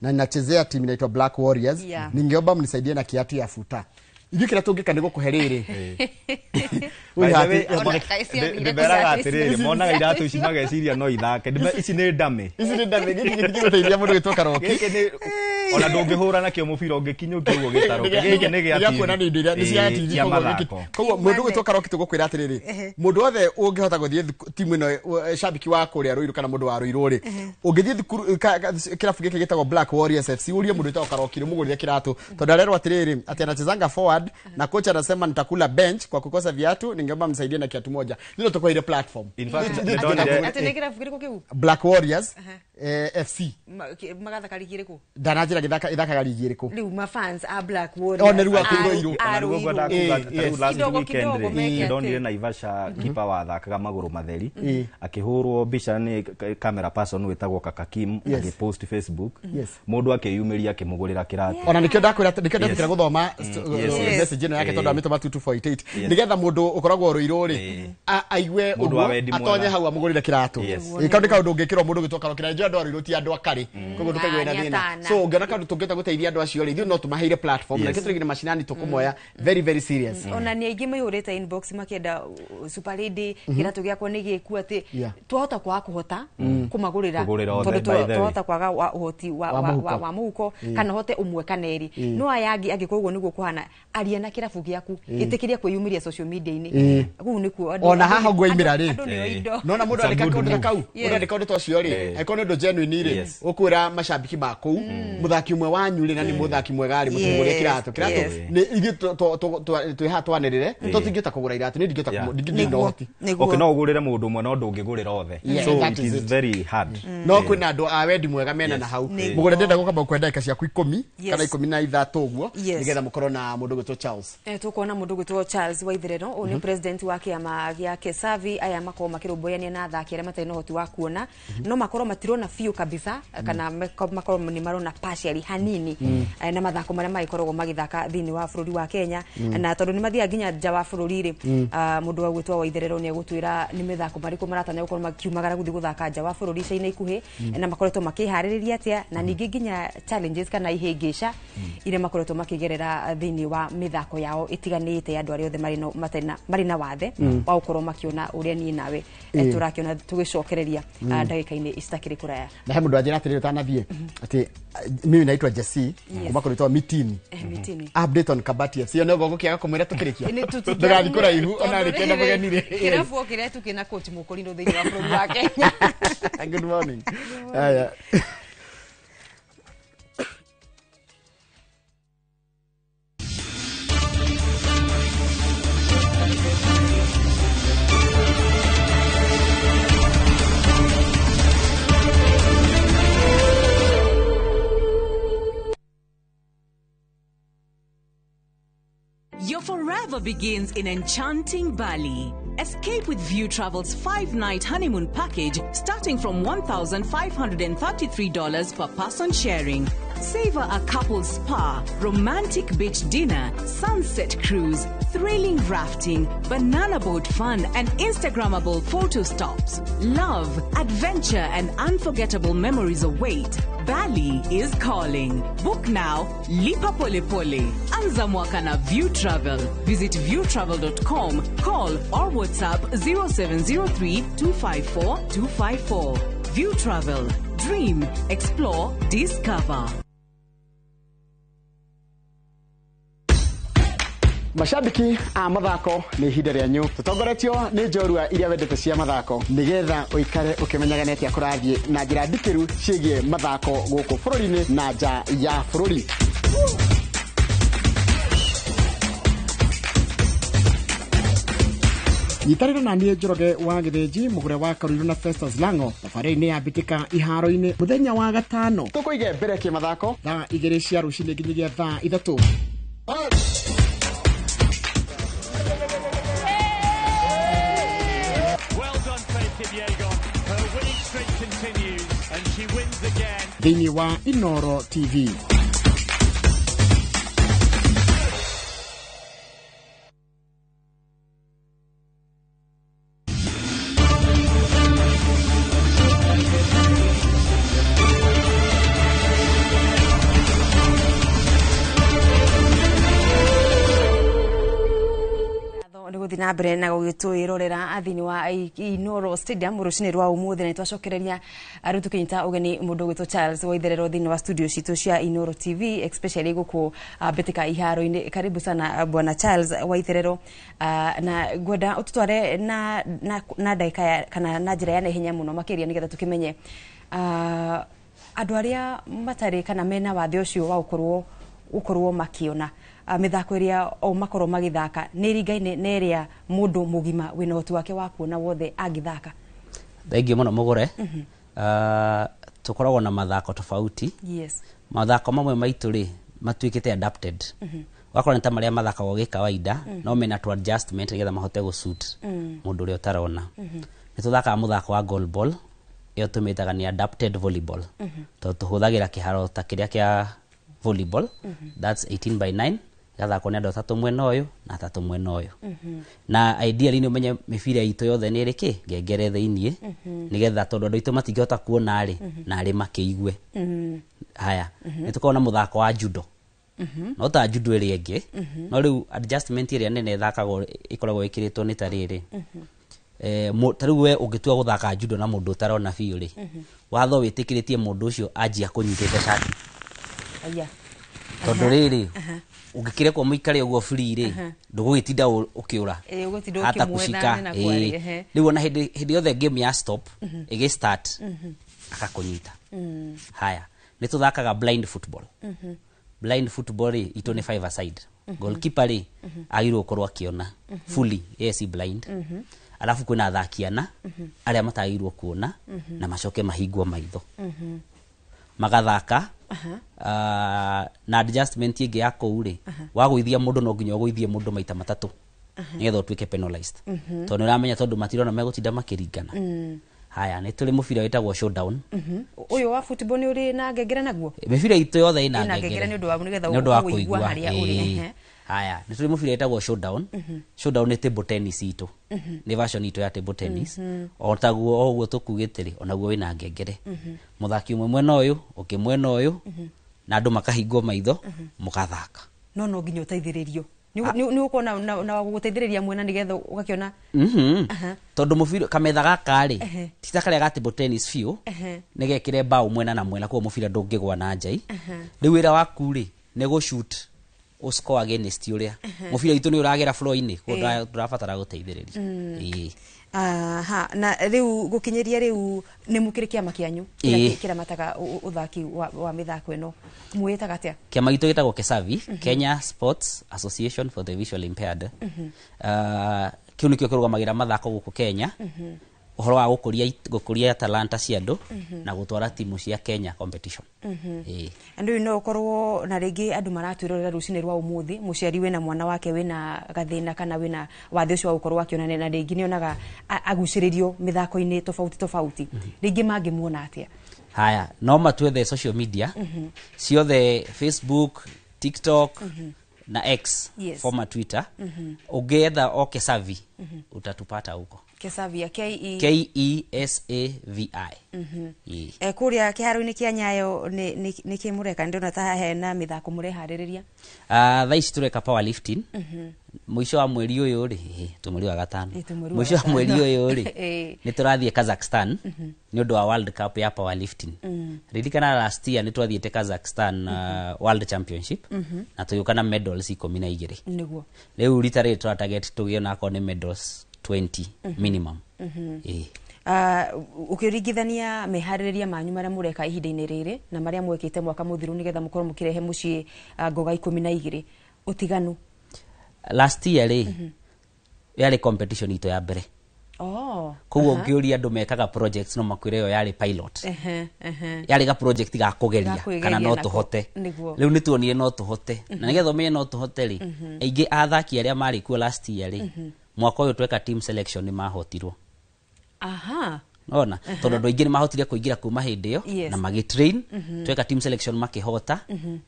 na ninachezea timu inaitwa Black Warriors. Ningeomba mnisaidie na kiatu ya futa. Ithuĩ kĩrĩa tũngĩka nĩ gũkũhe rĩrĩ. By the way, Ona kaĩ ciathire ndĩmeraga kũcaria atĩrĩrĩ, monaga iratũ ici mageciria no ithake. Ici nĩ ndamĩ. Ici nĩ ndamĩ, gĩkĩ gĩtingĩgũteithia mũndũ gwĩtwo Karoki. Gĩkĩ nĩ ona ndũngĩhũra nakĩo mũbira ũngĩkinyũkia ũguo gĩtarũke. Gĩkĩ nĩ gĩa Gĩa kuonania indo iria nĩ cia TV. TV, Cia koguo gĩkĩ- mathako. Koguo mũndũ gwĩtwo Karoki tũgũkwĩra atĩrĩrĩ, mũndũ wothe ũngĩhota gũthiĩ timu ĩno, shabiki wa kũrĩa Ruiru kana mũndũ wa Ruiru rĩ, ũngĩthiĩ thukuru kĩrabu gĩkĩ gĩtagwo Black Warriors FC, ũrie mũndũ wĩtagwo Karoki rĩ, mũgũrĩre kĩratũ, tondũ arerwo atĩrĩrĩ atĩ anachezanga forward na kocha anasema nitakula bench kwa kukosa viatu, ningeomba msaidie na kiatu moja. Ndio tũkũheire platform. In fact, Ithuĩ nĩndonire- Atĩ nĩ kĩrabu kĩrĩkũ kĩu? Black Warriors FC. Magathaka rigi ĩrĩkũ? Ndananjĩra ĩthakaga rigi ĩrĩkũ. Rĩu mafans a Black Warriors O, nĩ rĩu a a- Ruiru. a Ona nĩguo ngwendaga Ruiru. kuga ta rĩu last Kidogo weekend kidogo rĩ, meke nĩndonire atĩ. Naivasha kipa wathakaga magũrũ matheri akĩhũrwo mbica nĩ camera person wĩtagwo Kakakim, agĩpost Facebook, mũndũ akĩyumĩria akĩmũgũrĩra kĩratũ. Ona nikio ndakwĩra, nikio ndetĩkĩra gũthoma Yes. message ĩno yake, tondũ amĩtũma 2248 Yes. nĩgetha mũndũ ũkoragwo Rũirũ rĩ aigue Mũndũ wa ũguo wendi atonye mwega. hau amũgũrĩre kĩratũ. Ĩ, kau nĩ kaũndũ ũngĩkĩrwo mũndũ ũgĩtwo Karoki, na nĩnjũĩ andũ a Rũirũ ti andũ akarĩ, koguo ndũkaigua Ah, wĩna nĩ thĩna. atana. So ũngĩona kaũndũ tũngĩhota gũteithia andũ acio rĩ, ithuĩ no tũmaheire platform na Yes. nĩkĩo tũrĩgire macinani tũkũmoya very very serious. Ona nĩ aingĩ maihũrĩte inbox makĩenda super lady kĩratũ gĩakwa nĩ gĩku atĩ twahota kwaga kũhota kũmagũrĩra, Kũgũrĩra othe, tondũ by the way. twahota kwaga wa ũhoti wa Wa mũhuko. wa mũhuko, kana hote ũmwe kana erĩ. No aya angĩ angĩkorwo ũguo nĩguo kũhana, aria na kĩrabu gĩaku, ĩtĩkĩria kwĩyumĩria social media-inĩ, kũu nĩkuo Ona haha ũguo aimĩra rĩ. andũ nĩo indo. Nona mũndũ It's a andĩka good kaũndũ ta move. kau, mũndũ andĩka ũndũ ta ũcio rĩ, angĩkorwo nĩ ũndũ genuine rĩ, ũkwĩra macambĩki ma kũu mũthaki ũmwe wanyu rĩ, na nĩ mũthaki mwega rĩ, mũtũgũrĩre kĩratũ. Kĩratũ nĩ ithuĩ twĩ haha twanĩrĩre tũtingĩhota kũgũra iratũ, niĩ ndingĩhota ndingĩ na ũhoti. Okay, no ũgũrĩre mũndũ ũmwe no ndũngĩgũrĩra othe. Yeah, So that it is is it. very hard. No kwĩna andũ a wendi mwega mena na hau. Mũgũre, ndĩrenda gũkamba gũkũhe ndagĩka ciaku 10 kana 13 ũguo, nĩgetha mũkorwo na mũndũ ũgwĩtwo Charles. Tũkuona mũndũ ũgwĩtwo Charles Waitherero, ũyũ nĩ president wa kĩama gĩa Kesavi. Aya makorwo makĩrũmbũyania na athaki arĩa matarĩ na ũhoti wa kuona, no makorwo matirona biũ kabisa kana makorwo nĩ marona partially. aciari hanini na mathako marĩa magĩkoragwo magĩthaka thĩinĩ wa bũrũri wa Kenya, na tondũ nĩ mathiaga nginya nja wa bũrũri rĩ, mũndũ wa gwĩtwo Waitherero nĩ egũtwĩra nĩ mĩthako marĩkũ maratanya gũkorwo makiumagara gũthiĩ gũthaka nja wa bũrũri ica-inĩ ikuhĩ, na makoretwo makĩharĩrĩria atĩa, na ningĩ nginya challenges kana ihĩngĩca iria makoretwo makĩgerera thĩinĩ wa mĩthako yao ĩtiganĩte ya andũ arĩa othe marĩ na wathe wa gũkorwo makĩona ũrĩa niĩ nawe tũrakĩona tũgĩcokereria ndagĩka-inĩ citakĩrĩ kũraya. Na he mũndũ anjĩra atĩrĩrĩ ũtanathiĩ atĩ mimi naitwa Jesse kuma kũrĩtwa Mitini. Mitini. Update on Kabati FC. Ĩyo nĩguo ngũkĩaga kũmwĩra tũkĩrĩkia. Ndũgathiĩ kũraihu ona rĩkĩenda mũgeni rĩ. Kĩrabu o kĩrĩa tu kĩna coach Mũkũrinũ thĩinĩ wa bũrũri wa Kenya. Good morning. Haya. Your forever begins in enchanting Bali. Escape with View Travel's 5-night honeymoon package starting from $1,533 per person sharing. Savor a couple's spa, romantic beach dinner, sunset cruise, thrilling rafting, banana boat fun, and Instagrammable photo stops. Love, adventure, and unforgettable memories await. Bali is calling. Book now. Lipa pole pole. Anza mwaka na View Travel. Visit viewtravel.com, call or WhatsApp 0703 254 254. View Travel. Dream, explore, discover. Mashabiki a mathako nĩ ihinda rĩanyu tũtongoretio nĩ njorua iria wendete cia mathako nĩgetha ũikare ũkĩmenyaga nĩ atĩa kũrathiĩ na njĩra ndikĩru ciĩgiĩ mathako gũkũ bũrũri-inĩ na nja ya bũrũri. Nyitanĩra na niĩ Njoroge wa Gĩthĩnji mũgũre wa Karuiru na Festus Lango thabarĩ-inĩ ya mbĩtĩka iharo-inĩ mũthenya wa gatano tũkũige mbere kĩmathako thaa 2 cia rũcinĩ nginyagia thaa 3. Thĩinĩ wa Inoro TV. Na mbere na gũgĩtwĩrorera thĩinĩ wa Inoro Stadium rũcinĩ rwa ũmũthĩ, na twacokereria rĩu tũkĩnyita ũgeni mũndũ ũgwĩtwo Charles Waitherero thĩinĩ wa studio citũ cia Inoro TV, especially gũkũ mbĩtĩka iharo-inĩ. Karibu sana bwana Charles Waitherero, na ngwenda ũtũtware na ndagĩka kana na njĩra ya naihenya mũno makĩria nĩgetha tũkĩmenye andũ arĩa matarĩ kana mena wathe ũcio wa gũkorwo makĩona mĩthako ĩrĩa o makorwo magĩthaka nĩ ĩringaine na ĩrĩa mũndũ mũgima wĩna ũhoti wake wa kuona wothe angĩthaka. Thengiũ mũno mũgũre. Tũkoragwo na mathako tofauti. Yes. Mathako mamwe maitũ rĩ matuĩkĩte adapted. Ũgakora nĩ ta marĩa mathakagwo gĩkawaida, no mena tu adjustment nĩgetha mahote gũsuit mũndũ ũrĩa ũtarona. Nĩ tũthakaga mũthako wa goalball, ĩyo tũmĩtaga nĩ adapted volleyball. Tondũ tũhũthagĩra kĩharo ta kĩrĩa kĩa volleyball, that's 18 by 9, gathakwo nĩ andũ atatũ mwena ũyũ na atatũ mwena ũyũ. Na ideally nĩ ũmenye mĩbira itũ yothe nĩ ĩrĩ ngengere thĩiniĩ, nĩgetha tondũ andũ aitũ matingĩhota kuona rĩ, na arĩ makĩigue. Haya, nĩ tũkoragwo na mũthako wa judo. No ta judo ĩrĩa ĩngĩ, no rĩu adjustment ĩrĩa nene ĩthakagwo ĩkoragwo ĩkĩrĩtwo nĩ ta rĩrĩ. Ta rĩu we ũngĩtua gũthaka judo na mũndũ ũtarona biũ rĩ, watho wĩtĩkĩrĩtie mũndũ ũcio anjia kũnyitĩte cati. Tondũ rĩrĩ ũngĩkĩrekwo mũikare ũguo free rĩ, ndũgũgĩtinda ũkĩũra hata kũcika. Rĩu ona hĩndĩ yothe game ya stop ĩgĩ start akakũnyita. Haya, nĩ tũthakaga blind football. Blind football rĩ itũ nĩ 5 aside. Goalkeeper rĩ agĩrĩirwo gũkorwo akĩona fully, yeye si blind. Alafu kwĩna athaki ana arĩa matagĩrĩirwo kuona na macoke mahingwo maitho magathaka. Na adjustment ĩngĩ ya kũu rĩ, wagũithia mũndũ no nginya ũgũithie mũndũ maita matatũ nĩgetha ũtuĩke penalized, tondũ nĩ ũramenya tondũ matirona megũtinda makĩringana. Haya, nĩ tũrĩ mũbira wĩtagwo showdown. Ũyũ wa football nĩ ũrĩ na ngengere naguo? Mĩbira itũ yothe ĩna Ĩna ngengere nĩ ũndũ wa nĩgetha nĩ ũndũ wa ũkũigua kũigua harĩa ũrĩ, ĩĩ. Haya, nĩ tũrĩ mũbira wĩtagwo showdown. Showdown nĩ table tennis itũ, nĩ version itũ ya table tennis. O taguo o ũguo tũkugĩte rĩ, onaguo wĩna ngengere, mũthaki ũmwe mwena ũyũ, ũngĩ mwena ũyũ, na andũ makahingwo maitho mũgathaka. No nginya ũteithĩrĩrio, nĩ ũkorwo na wa gũgũteithĩrĩria mwena nĩgetha ũgakĩona. Tondũ mũbira kametha gaka rĩ, ti ta karĩa ga table tennis biũ, nĩ gekĩre mbaũ mwena na mwena, koguo mũbira ndũngĩgwa na njai. Rĩu wĩra waku rĩ, nĩ gũ-shoot, ũscore against ũrĩa mũbira witũ nĩ ũragera floor-inĩ, koguo ndũrabatara gũteithĩrĩria. Ĩĩ. Aha, na rĩu gũkinyĩria rĩu nĩ mũkĩrĩ kĩama kĩanyu kĩrĩa kĩramataga ũthaki wa mĩthako ĩno, mwĩtaga atĩa? Kĩama gitũ gĩtagwo KESAVI, Kenya Sports Association for the Visually Impaired. Kĩu nĩkĩo kĩrũgamagĩra mathako gũkũ Kenya, ũhoro wa gũkũria talanta cia andũ na gũtwara timu cia Kenya competition. Ĩĩ. Andũ no ũkorwo na rĩngĩ andũ maratwĩrorera rũcinĩ rwa ũmũthĩ, mũciari wĩna mwana wake wĩna gathĩna kana wĩna wathe ũcio wa gũkorwo akĩona, na rĩngĩ nĩonaga agucĩrĩrio mĩthako-inĩ tofauti tofauti, rĩngĩ mangĩmuona atĩa? Haya, no matwethe social media ciothe, Facebook, TikTok na X, former Twitter. Ũngĩetha o Kesavi utatupata huko. Kesavia, K E Kesavi. Ĩĩ. Kũrĩa kĩharo-inĩ kĩa Nyayo nĩ kĩ mũreka? Ndĩrona ta hena mĩthako mũreharĩrĩria. Thaa ici tũreka powerlifting. Mũico wa mweri ũyũ rĩ, twĩ mweri wa gatano. Ĩ, twĩ mweri wa Mũico wa mweri gatano. ũyũ rĩ, nĩ tũrathiĩ Kazakhstan nĩ ũndũ wa World Cup ya powerlifting. Ririkana last year nĩ twathiĩte Kazakhstan, World Championship, na tũgĩũka na medals 12. Rĩu rita rĩrĩ tũra target tũgĩe onakorwo nĩ medals 20 minimum. Ĩĩ. Ũkĩringithania meharĩrĩria manyu marĩa mũreka ihinda-inĩ rĩrĩ na marĩa mwekĩte mwaka mũthiru nĩgetha mũkorwo mũkĩrehe mũciĩ ngoga 12, ũtiganu? Last year rĩ, yarĩ competition itũ ya mbere, koguo ũngĩũria andũ mekaga projects no makwĩre ĩyo yarĩ pilot, Ehe, ehe. yarĩ ga project ga kũgeria Ga kwĩgeria kana no nako. tũhote. Rĩu nĩ tuonire no tũhote, na nĩgetha ũmenye no tũhote rĩ, aingĩ a athaki arĩa marĩ kuo last year rĩ, mwaka ũyũ tweka team selection nĩ mahotirwo. Ona tondũ andũ aingĩ nĩ mahotire kũingĩra kuma hĩndĩ ĩyo na magĩtrain, tweka team selection makĩhota,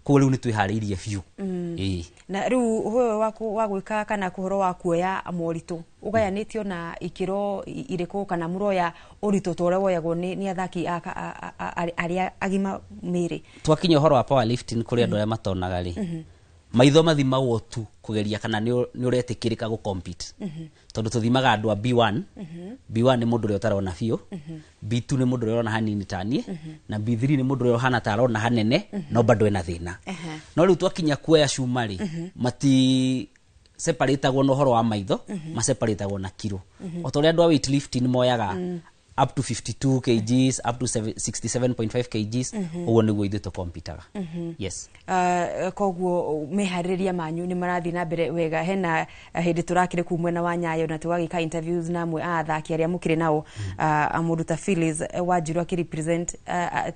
koguo rĩu nĩ twĩharĩirie biũ. Ĩĩ. Na rĩu ũhoro wa gwĩka kana ũhoro wa kuoya moritũ ũgayanĩtio na ikĩro irĩkũ, kana mũroya ũritũ ta ũrĩa woyagwo nĩ athaki arĩa agima mĩĩrĩ? Twakinya ũhoro wa powerlifting, kũrĩ andũ arĩa matonaga rĩ, maitho mathimagwo tu kũgeria kana nĩ ũretĩkĩrĩka gũ compete, tondũ tũthimaga andũ a B1. B1 nĩ mũndũ ũrĩa ũtarona biũ, B2 nĩ mũndũ ũrĩa ũrona hanini taniĩ, na B3 nĩ mũndũ ũrĩa ũhana ta arona hanene no bado ena thĩna. No rĩu twakinya kuoya cuma rĩ, mati separatagwo na ũhoro wa maitho, maseparatagwo na kiro, o ta ũrĩa andũ a weightlifting moyaga up to 52 kgs, up to 67.5 kgs, ũguo nĩguo ithuĩ tũkompitaga, yes. Koguo meharĩrĩria manyu nĩ marathiĩ na mbere wega. Hena hĩndĩ tũrakĩrĩ kuu mwena wa Nyayo na tũgagĩka interviews na amwe a athaki arĩa mũkĩrĩ nao, mũndũ ta Phyllis Wanjiru akĩrepresent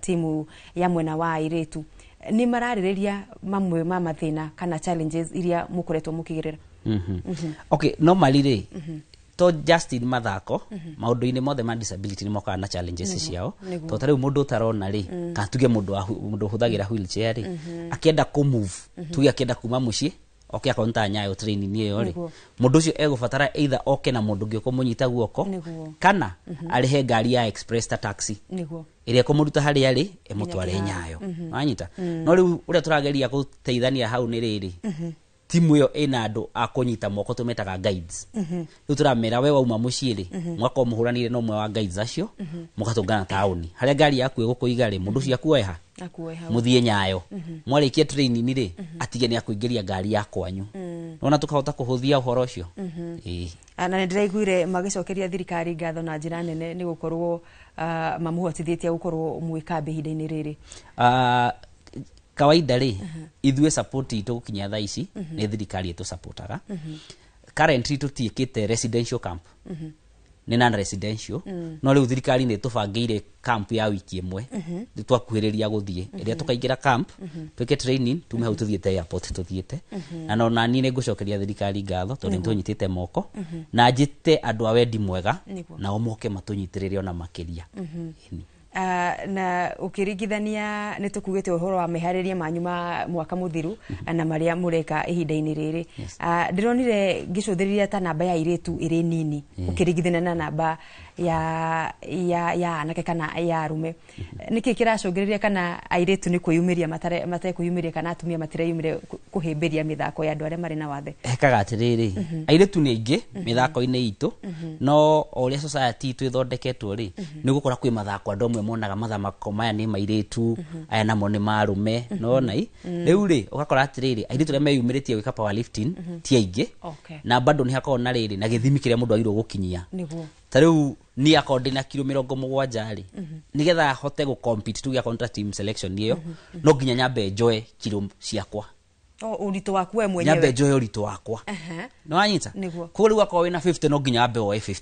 timu ya mwena wa airĩtu, nĩ mararĩrĩria mamwe ma mathĩna kana challenges iria mũkoretwo mũkĩgerera. Okay, normally rĩ, to just in mathako, maũndũ-inĩ mothe ma disability nĩ mokaga na challenges ciao. Tondũ ta rĩu mũndũ ũtarona rĩ, kana tuge mũndũ ũhũthagĩra wheelchair rĩ, akĩenda kũ move, tuge akĩenda kuma mũciĩ oke akorwo nĩ ta Nyayo training ĩyo rĩ, mũndũ ũcio egũbatara either oke na mũndũ ũngĩ ũkũmũnyita guoko, kana arĩhe ngari ya express ta taxi ĩrĩa ĩkũmũruta harĩa arĩ ĩmũtware kĩharo. Nyayo. Wanyita? No rĩu ũrĩa tũrageria gũteithania hau nĩ rĩrĩ, timu ĩyo ĩna andũ a kũnyita moko tũmetaga guides. Rĩu tũramera we wauma mũciĩ rĩ, mũgakorwo mũhũranire na ũmwe wa guides acio, mũgatũngana taũni harĩa ngari yaku ĩgũkũiga rĩ, mũndũ ũcio akuoe ha Akuoe hau. Mũthiĩ Nyayo, mwarĩkia training rĩ, atige nĩ akũingĩria ngari ya kwanyu, nona tũkahota kũhũthia ũhoro ũcio. Ĩĩ. Na nĩ ndĩraiguire magĩcokeria thirikari ngatho na njĩra nene nĩ gũkorwo mamũhotithĩtie gũkorwo mwĩ kambĩ ihinda-inĩ rĩrĩ. Kawaida rĩ, ithuĩ support itũ gũkinya thaa ici nĩ thirikari ĩtũsupportaga. Currently tũtiĩkĩte residential camp. Nĩ non residential, no rĩu thirikari nĩ tũbangĩire camp ya wiki ĩmwe nĩ twakuhĩrĩria gũthiĩ, ĩrĩa tũkaingĩra camp twĩke training, tume hau tũthiĩte airport tũthiĩte. Na no nani nĩ ngũcokeria thirikari ngatho tondũ nĩ tũnyitĩte moko na njĩte andũ a wendi mwega nao moke matũnyitĩrĩre ona makĩria. Ĩni. Na ũkĩringithania nĩ tũkugĩte ũhoro wa meharĩria manyu ma mwaka mũthiru na marĩa mũreka ihinda-inĩ rĩrĩ. Ndĩronire ngĩcũthĩrĩria ta namba ya airĩtu ĩrĩ nini ũkĩringithania na namba ya anake kana ya arume. Nĩkĩ kĩracũngĩrĩria kana airĩtu nĩ kwĩyumĩria matekwĩyumĩria kana atumia matireyumĩria kũhĩmbĩria mĩthako ya andũ arĩa marĩ na wathe? Hekaga atĩrĩrĩ, airĩtu nĩ aingĩ mĩthako-inĩ itũ, no o ũrĩa society itũ ĩthondeketwo rĩ, nĩ ũgũkora kwĩ mathako andũ amwe monaga mathako maya nĩ mairĩtu, aya namo nĩ marume, nona i rĩu rĩ ũgakora atĩrĩrĩ, airĩtu arĩa meyumĩrĩtie gwĩka powerlifting ti aingĩ. Na bado nĩ hakoragwo na rĩrĩ na gĩthimi kĩrĩa mũndũ agĩrĩirwo gũkinyia. Ta rĩu niĩ akorwo ndĩna kiro 70 rĩ, nĩgetha hote gũ compete tuge akorwo nĩ ta team selection ĩyo, no nginya nyambe njoe kiro ciakwa. O ũritũ waku we mwenyewe. Nyambe njoe ũritũ wakwa. Nĩ wanyita? Nĩguo. Koguo rĩu akorwo wĩna 50 no nginya wambe woe 50.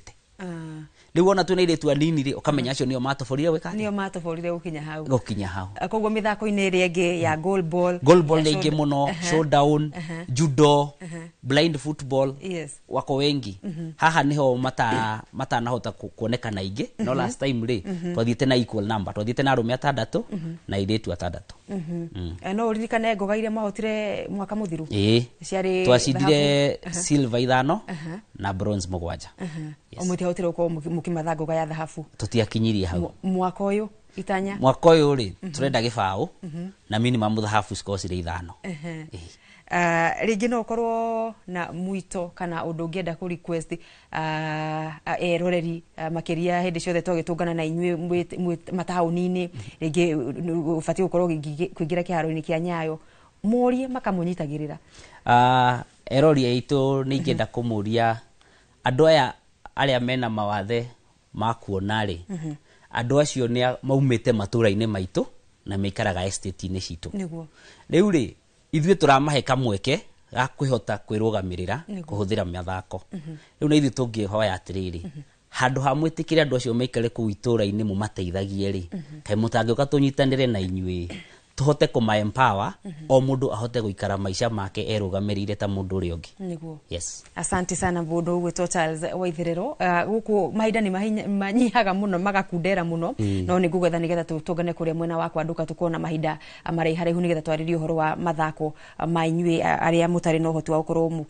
Rĩu ona twĩna airĩtu anini rĩ, ũkamenya acio nĩo matoborire gwĩka atĩa? Nĩo matoborire gũkinya hau. Gũkinya hau. Koguo mĩthako-inĩ ĩrĩa ĩngĩ ya goal ball, Goal ball ya nĩ aingĩ mũno, showdown, judo, blind football, wako wengi. Haha niho matanahota kuonekana aingĩ, no last time rĩ twathiĩte na equal number, twathiĩte na arũme atandatũ na airĩtu atandatũ. No ũririkane ngoga iria mwahotire mwaka mũthiru? Ĩĩ. Ciarĩ Twacindire thahabu? silver 5 na bronze 7. Yes. O mũtiahotire gũkorwo mũkĩmatha ngoga ya thahabu? Tũtiakinyirie hau. Mwaka ũyũ itanya? Mwaka ũyũ rĩ, tũrenda gĩbaũ na minimum thahabu cikorwo cirĩ 5. Ĩĩ. Rĩngĩ no ũkorwo na mwito kana ũndũ ũngĩenda kũ request eroreri, makĩria hĩndĩ ciothe twagĩtũngana na inyuĩ mwĩ mataũni-inĩ, rĩngĩ ũbatiĩ gũkorwo kũingĩra kĩharo-inĩ kĩa Nyayo, morie makamũnyitagĩrĩra. Erori aitũ nĩ ingĩenda kũmũria andũ aya arĩa mena mawathe ma kuona rĩ, andũ acio nĩ maumĩte matũra-inĩ maitũ na maikaraga estate-inĩ citũ. Rĩu rĩ, ithuĩ tũramahe kamweke ga kwĩhota kwĩrũgamĩrĩra kũhũthĩra mathako. Rĩu na ithuĩ tũngĩhoya atĩrĩrĩ, handũ ha mwĩtĩkĩre andũ acio maikare kũu itũra-inĩ mũmateithagie rĩ, kaĩ mũtangĩũka tũnyitanĩre na inyuĩ tũhote kũma empower, o mũndũ ahote gũikara maica make erũgamĩrĩire ta mũndũ ũrĩa ũngĩ. Yes. Asante sana mũndũ ũgwĩtwo Charles Waitherero. Gũkũ mahinda nĩ manyihaga mũno magakundera mũno, no nĩ ngũgetha nĩgetha tũtũngane kũrĩa mwena wakwa nduka tũkona mahinda maraiharaihu nĩgetha twarĩrie ũhoro wa mathako ma inyuĩ arĩa mũtarĩ na ũhoti wa gũkorwo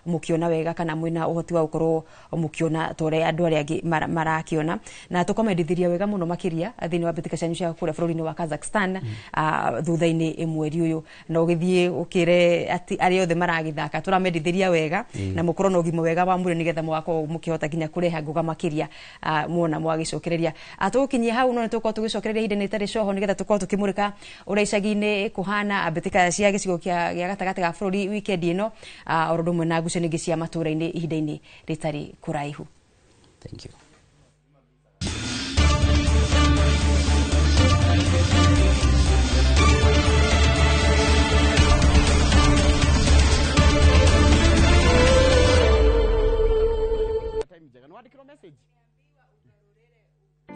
mũkĩona wega kana mwĩna ũhoti wa gũkorwo mũkĩona ta ũrĩa andũ arĩa angĩ marakĩona, na tũkamendithiria wega mũno makĩria thĩinĩ wa mbĩtĩka cianyu cia kũrĩa bũrũri-inĩ wa Kazakhstan, thutha-inĩ mweri ũyũ, na ũgĩthiĩ ũkĩre atĩ arĩa othe maragĩthaka tũramendithĩria wega na mũkorwo na ũgima wega wa mwĩrĩ nĩgetha mũgakorwo mũkĩhota nginya kũreha ngoga makĩria, muona mwagĩcokereria. Tũgũkinyia hau, no nĩtũgũkorwo tũgĩcokereria ihinda rĩtarĩ coho nĩgetha tũkorwo tũkĩmũrĩka ũrĩa icagi-inĩ kũhana mbĩtĩka cia gĩcigo gĩa gatagatĩ ga bũrũri weekend ĩno, oro ũndũ ũmwe na ngucanio ingĩ cia matũra-inĩ ihinda-inĩ rĩtarĩ kũraihu. Thank you.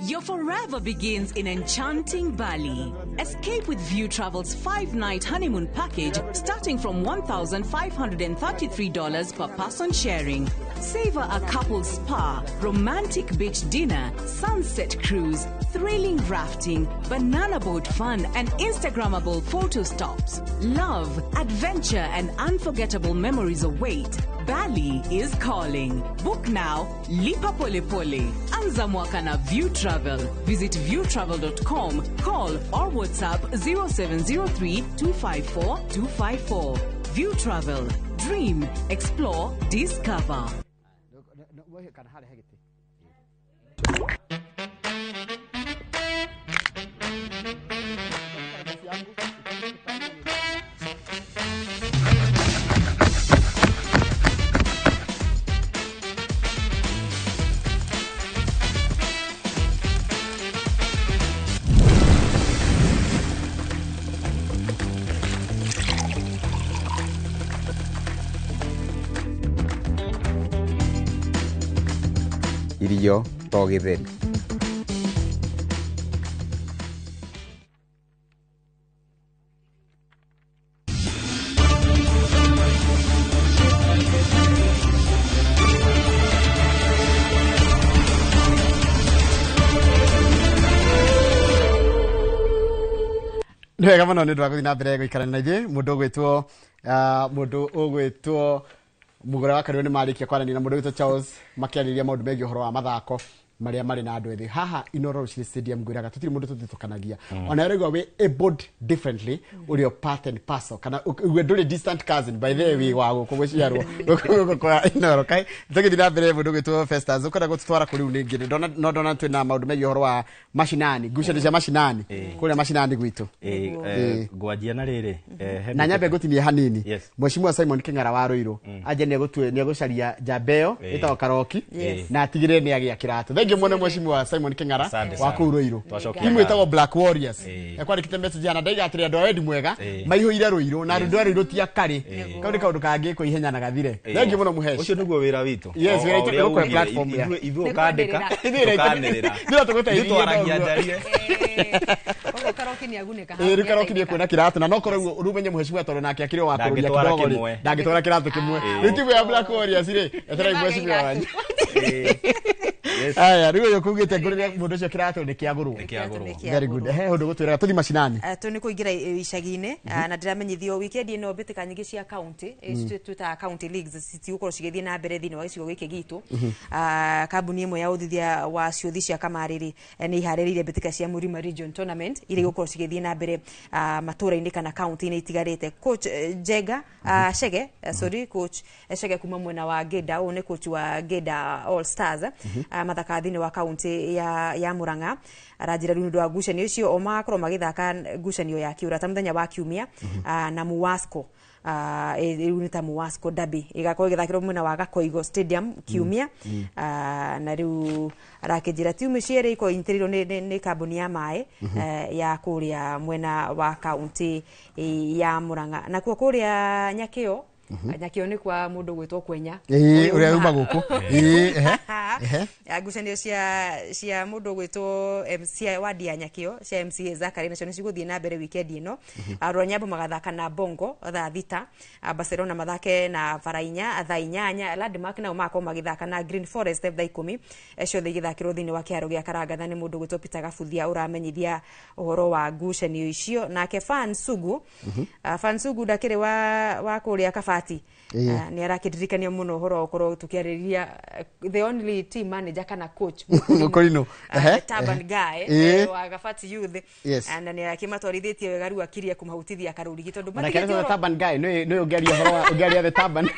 Your forever begins in enchanting Bali. Escape with View Travel's 5-night honeymoon package starting from $1,533 per person sharing. Savor a couple's spa, romantic beach dinner, sunset cruise, thrilling rafting, banana boat fun, and Instagrammable photo stops. Love, adventure, and unforgettable memories await. Bali is calling. Book now. Lipa pole pole. Anza mwaka na View Travel. Visit viewtravel.com, call or WhatsApp 0703 254 254. View Travel. Dream, explore, discover. Irio to gĩtheri. Nĩ wega mũno nĩ ũndũ wa gũthiĩ na mbere gũikara na ithuĩ. Mũndũ ũgwĩtwo mũndũ ũgwĩtwo Mugure wa Kariũ nĩ marĩkia kwaranĩria na mũndũ ũgwĩtwo Charles makĩarĩrĩria maũndũ megiĩ ũhoro wa mathako marĩa marĩ na andũ ethĩ. Haha Inooro Rũcinĩ Stadium ngwĩraga tũtirĩ mũndũ tũthitũkanagia. Ona ũraigua wĩ abled differently, ũrĩ o part and parcel, kana ũgue ndũrĩ distant cousin, by the way wa gũkũ gũciarwo gũkũ kwa Inooro. Kai tũgĩthiĩ na mbere, mũndũ ũgwĩtwo Festus ũkwenda gũtũtwara kũ rĩu rĩngĩ? No ndona twĩna maũndũ megiĩ ũhoro wa macinani, ngucanio cia macinani kũrĩa macinani gwitũ. Ngwanjia na rĩrĩ na nyambe ngũtinie hanini. Mheshimiwa Simon King'ara wa Ruiru anje nĩegũcaria njamba ĩyo ĩtagwo Karoki na atigĩrĩre nĩ agĩa kĩratũ. Thengiũ mũno Mheshimiwa Simon King'ara wa kũu Ruiru. Timu ĩtagwo Black Warriors ekwandĩkĩte message na ndaiga atĩrĩ andũ a wendi mwega maihũire Ruiru na andũ a Ruiru ti akarĩ. Kau nĩ kaũndũ kangĩkwo ihenya na gathire. Thengiũ mũno Mũhesh. Ũcio nĩguo wĩra witũ. Yes, wĩra witũ nĩ gũkũhe platform ya ithuĩ ũkandĩka tũkanĩrĩra. Ithuĩ tũgũteithia. Ithuĩ twaragia njarie. Koguo Karoki nĩagunĩka. Rĩu Karoki nĩekuona kĩratũ na no korwo rĩu ũmenye Mheshimiwa tondũ nake akĩrĩ wa kũrũria kidogo rĩ ndangĩtwara kĩratũ kĩmwe. Rĩu timu ya Black Warriors rĩ eterai Mheshimiwa wanyu. Aya rĩu ũyũ kugĩte ngũrĩre mũndũ ũcio kĩratũ nĩ kĩagũrwo. Very good. He ũndũ gũtwĩraga tũthi macinani. Tũ nĩ kũingĩra icagi-inĩ na ndĩramenyithio weekend ĩno mbĩtĩka nyingĩ cia county twĩtaga county leagues citigũkorwo cigĩthiĩ na mbere thĩinĩ wa gĩcigo gĩkĩ gitũ. Kambuni ĩmwe ya ũthuthuria wa ciũthi cia kamarĩ rĩ nĩ iharĩrĩirie mbĩtĩka cia Mũrima Region Tournament iria igũkorwo cigĩthiĩ na mbere matũra-inĩ kana county-inĩ itigarĩte. Coach Njenga Chege, sorry, coach Chege kuma mwena wa Ngĩnda, ũyũ nĩ coach wa Ngĩnda All Stars mathaka thĩinĩ wa county ya Murang'a aranjĩra rĩu nĩ ũndũ wa ngucanio icio o magakorwo magĩthaka ngucanio ya kĩũrata mũthenya wa kiumia na Muwasco. Rĩu nĩ ta Muwasco Derby ĩgakorwo ĩgĩthakĩrwo mwena wa Gakoigo Stadium kiumia. Na rĩu arakĩnjĩra timu cierĩ ikorwo inyitĩrĩirwo nĩ kambuni ya maĩ ya kũrĩa mwena wa county ya Murang'a. Nakuo kũrĩa Nyakĩo, Nyakĩo nĩ kwa mũndũ gwĩtwo Kwenya ũrĩa uma gũkũ. Ngucanio cia mũndũ gwĩtwo MC wadi ya Nyakĩo cia MCA Zakari nacio nĩ cigũthiĩ na mbere weekend ĩno. Rwanyambo magathaka na Bongo thaa 6, Barcelona mathake na Varainya thaa 8, Landmark nao magakorwo magĩthaka na Green Forest thaa 10, ciothe igĩthakĩrwo thĩinĩ wa kĩharo gĩa Karangatha. Nĩ mũndũ gwĩtwo Peter Gabuthia ũramenyithia ũhoro wa ngucanio icio. Nake Fan Sugu, Fan Sugu ndakĩrĩ wa kũrĩa Kabati nĩ arakĩririkania mũno ũhoro wa gũkorwo tũkĩarĩrĩria the only team manager kana coach Mũkũrinũ Taban guy wa Gabati Youth na nĩ akĩmatwarithĩtie wega rĩu akirie kũmahutithia karũrigi tondũ matigĩte Taban guy nĩ ũngĩaria ũhoro wa ũngĩaria the Taban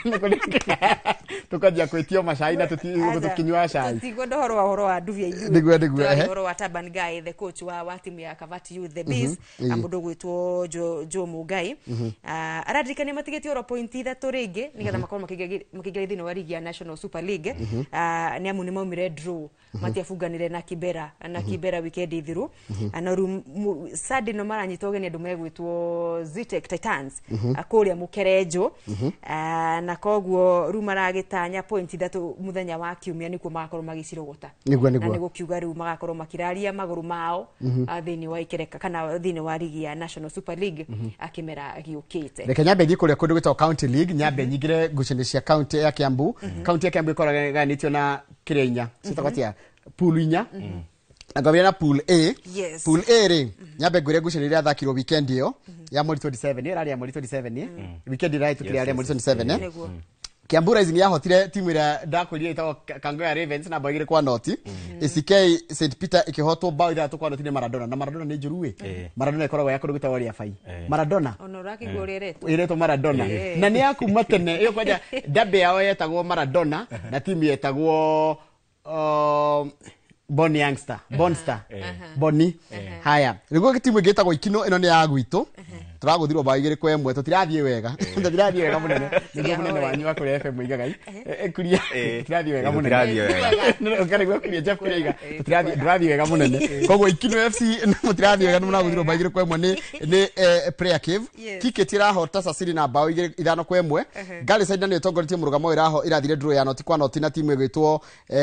tũkanjia kwĩtio macai na tũkinyua cai. Tũtikwenda ũhoro wa ndubia ithuĩ. Nĩguo ũhoro wa Taban guy the coach wa timu ya Kabati Youth the Bees mũndũ gwĩtwo Joe Mugai araririkania matigĩtie oro point 3 rĩngĩ nĩgetha makorwo makĩingĩra thĩinĩ wa ligi ya National Super League. Nĩ amu nĩ maumire draw matiabunganire na Kibera weekend ithiru. Na rĩu Sunday no maranyita ũgeni andũ megwĩtwo Zitek Titans kũrĩa Mũkerenjo na koguo rĩu maragĩtanya point 3 mũthenya wa kiumia nĩkuo magakorwo magĩcirogota. Na nĩ gũkiuga rĩu magakorwo makĩraria magũrũ mao thĩinĩ wa ikereka kana thĩinĩ wa ligi ya National Super League akĩmera gĩũkĩte. Reke nyambe thiĩ kũrĩa kũndũ gwĩtagwo County League, nyambe nyingĩre ngucanio cia county ya Kiambu. County ya Kiambu ĩkoragwo ĩgayanĩtio na kĩrĩa inya ciĩtagwo atĩa, pool inya. Na ngwambĩrĩria na pool A. Pool A rĩ nyambe ngwĩre ngucanio iria yathakirwo weekend ĩyo ya mweri 27, ĩyo ĩrarĩ ya mweri 27, weekend ĩrahĩtũkire yarĩ ya mweri 27. Kiambu Rising yahotire timu ĩrĩa ndakwĩrire ĩtagwo Kangoya Ravens na bao 2-0. ACK St Peter ĩkĩhotwo bao 6-0 nĩ Maradona. Na Maradona nĩ njũru ĩ. Maradona ĩkoragwo ya kũndũ gwĩtagwo Riabai. Maradona ona ũrakĩigua ũrĩa ĩretwo ĩretwo Maradona na nĩ ya kuma tene ĩyo kwanja derby yao yetagwo Maradona na timu yetagwo Bon Youngster, Bonster, Boni. Haya, rĩu timu ĩngĩ ĩtagwo Ikino, ĩno nĩ ya gwitũ. Tũragũthirwo bao 2-1, tũtirathiĩ wega. Tũtirathiĩ wega mũnene. Nĩguo mũnene wanyu wa kũrĩa FM Igagai. Kuria tũtirathiĩ wega mũnene. Tũtirathiĩ wega. Ũkarigwo kuria Jeff Kuria iga. Tũtirathiĩ ndũrathiĩ wega mũnene. Koguo Ikino FC mũtirathiĩ wega, nĩmũragũthirwo bao 2-1 nĩ Prayer Cave. Kike tirahota Sasiri na bao 5-1. Galiside nĩyo ĩtongoretie mũrũgamo, ĩraho irathire draw ya 0-0 na timu ĩgwĩtwo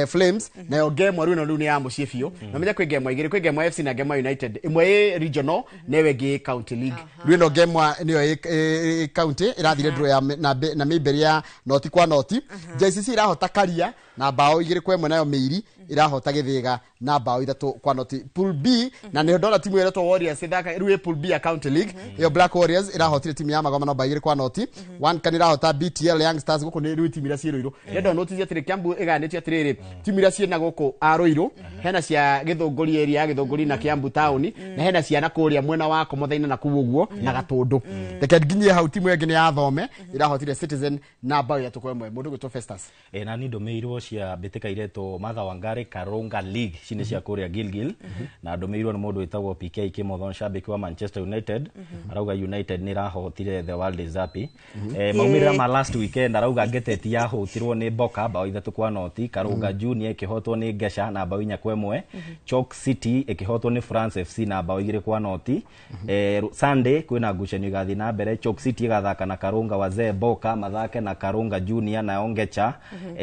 Flames. Nayo Ngemwa rĩu ĩno rĩu nĩ ya mũciĩ biũ. Na menya kwĩ Ngemwa igĩrĩ, kwĩ Ngemwa FC na Ngemwa United. Ĩmwe ĩ regional na ĩyo ĩngĩ ĩ county league. Rĩu ĩno Ngemwa nĩyo ĩ county, ĩrathire draw ya na Mayberry ya 0-0. JCC ĩrahota Karia na bao 2-1, nayo Mĩiri ĩrahota Gĩthĩga na bao 3-0. Pool B, na nĩho ndona timu ĩretwo Warriors ĩthaka rĩu ĩ Pool B ya county league. Ĩyo Black Warriors ĩrahotire timu ya Magoma na bao 2-0. One kan ĩrahota BTL Young Stars. Gũkũ nĩ rĩu timu iria ciĩ Rũirũ. Rĩrĩa ndona notice atĩrĩ Kiambu ĩgayanĩtio atĩrĩrĩ, timu iria ciĩ na gũkũ a Rũirũ, hena cia Gĩthũngũri, area ya Gĩthũngũri na Kiambu town, na hena cia na kũrĩa mwena wa Komothaina na kũu ũguo na Gatũndũ. Reke nginyie hau. Timu ĩngĩ nĩ ya Thome, ĩrahotire Citizen na bao 3-1. Mũndũ gwĩtwo Festus. Na ni ndũmĩirwo cia mbĩtĩka iretwo Martha Wangari Karunga League, ici nĩ cia kũrĩa Gilgil, na ndũmĩirwo nĩ mũndũ wĩtagwo PK Kimotho, shabiki wa Manchester United. Arauga United nĩ ĩrahotire, the world is happy. Maumĩrĩra ma last weekend, arauga Ngeteti yahotirwo nĩ Boka bao 3-0, Karunga Junior ĩkĩhotwo nĩ Ngesha na bao 4-1, Chalk City ĩkĩhotwo nĩ France FC na bao 2-0. Sunday kwĩna ngucanio igathiĩ na mbere. Chalk City ĩgathaka na Karunga Wazee, Boka mathake na Karunga Junior, nayo Ngecha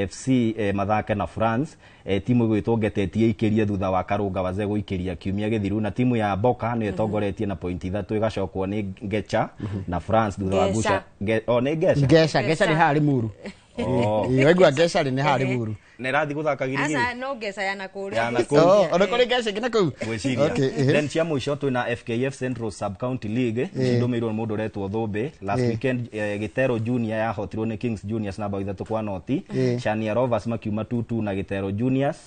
FC mathake na France. Timu ĩgwĩtwo Ngeteti ĩikĩrie thutha wa Karunga Wazee gũikĩria kiumia gĩthiru, na timu ya Boka nĩyo ĩtongoretie na point 3, ĩgacokwo nĩ Ngecha na France thutha wa Ngeca. nguca oh, nĩ Ngeca. Ngeca, Ngeca nĩ haha Limuru. Oh. Ĩĩ, waigua Ngeca rĩ, nĩ haha Limuru. Na ĩrathiĩ gũthaka Girigiri. Aca, no Ngeca ya nakũrĩa. Ya nakũu. Oh, ona kũrĩ Ngeca ĩngĩ na kũu. Gwĩciria. Okay, ehe. Then cia mũico twĩna FKF Central Sub County League, cindũmĩirwo nĩ mũndũ ũretwo Thũmbĩ. Last weekend, Gĩtero Junior yahotirwo nĩ Kings Juniors na bao 3-0. Shania Rovers makiuma 2-2 na Gĩtero Juniors.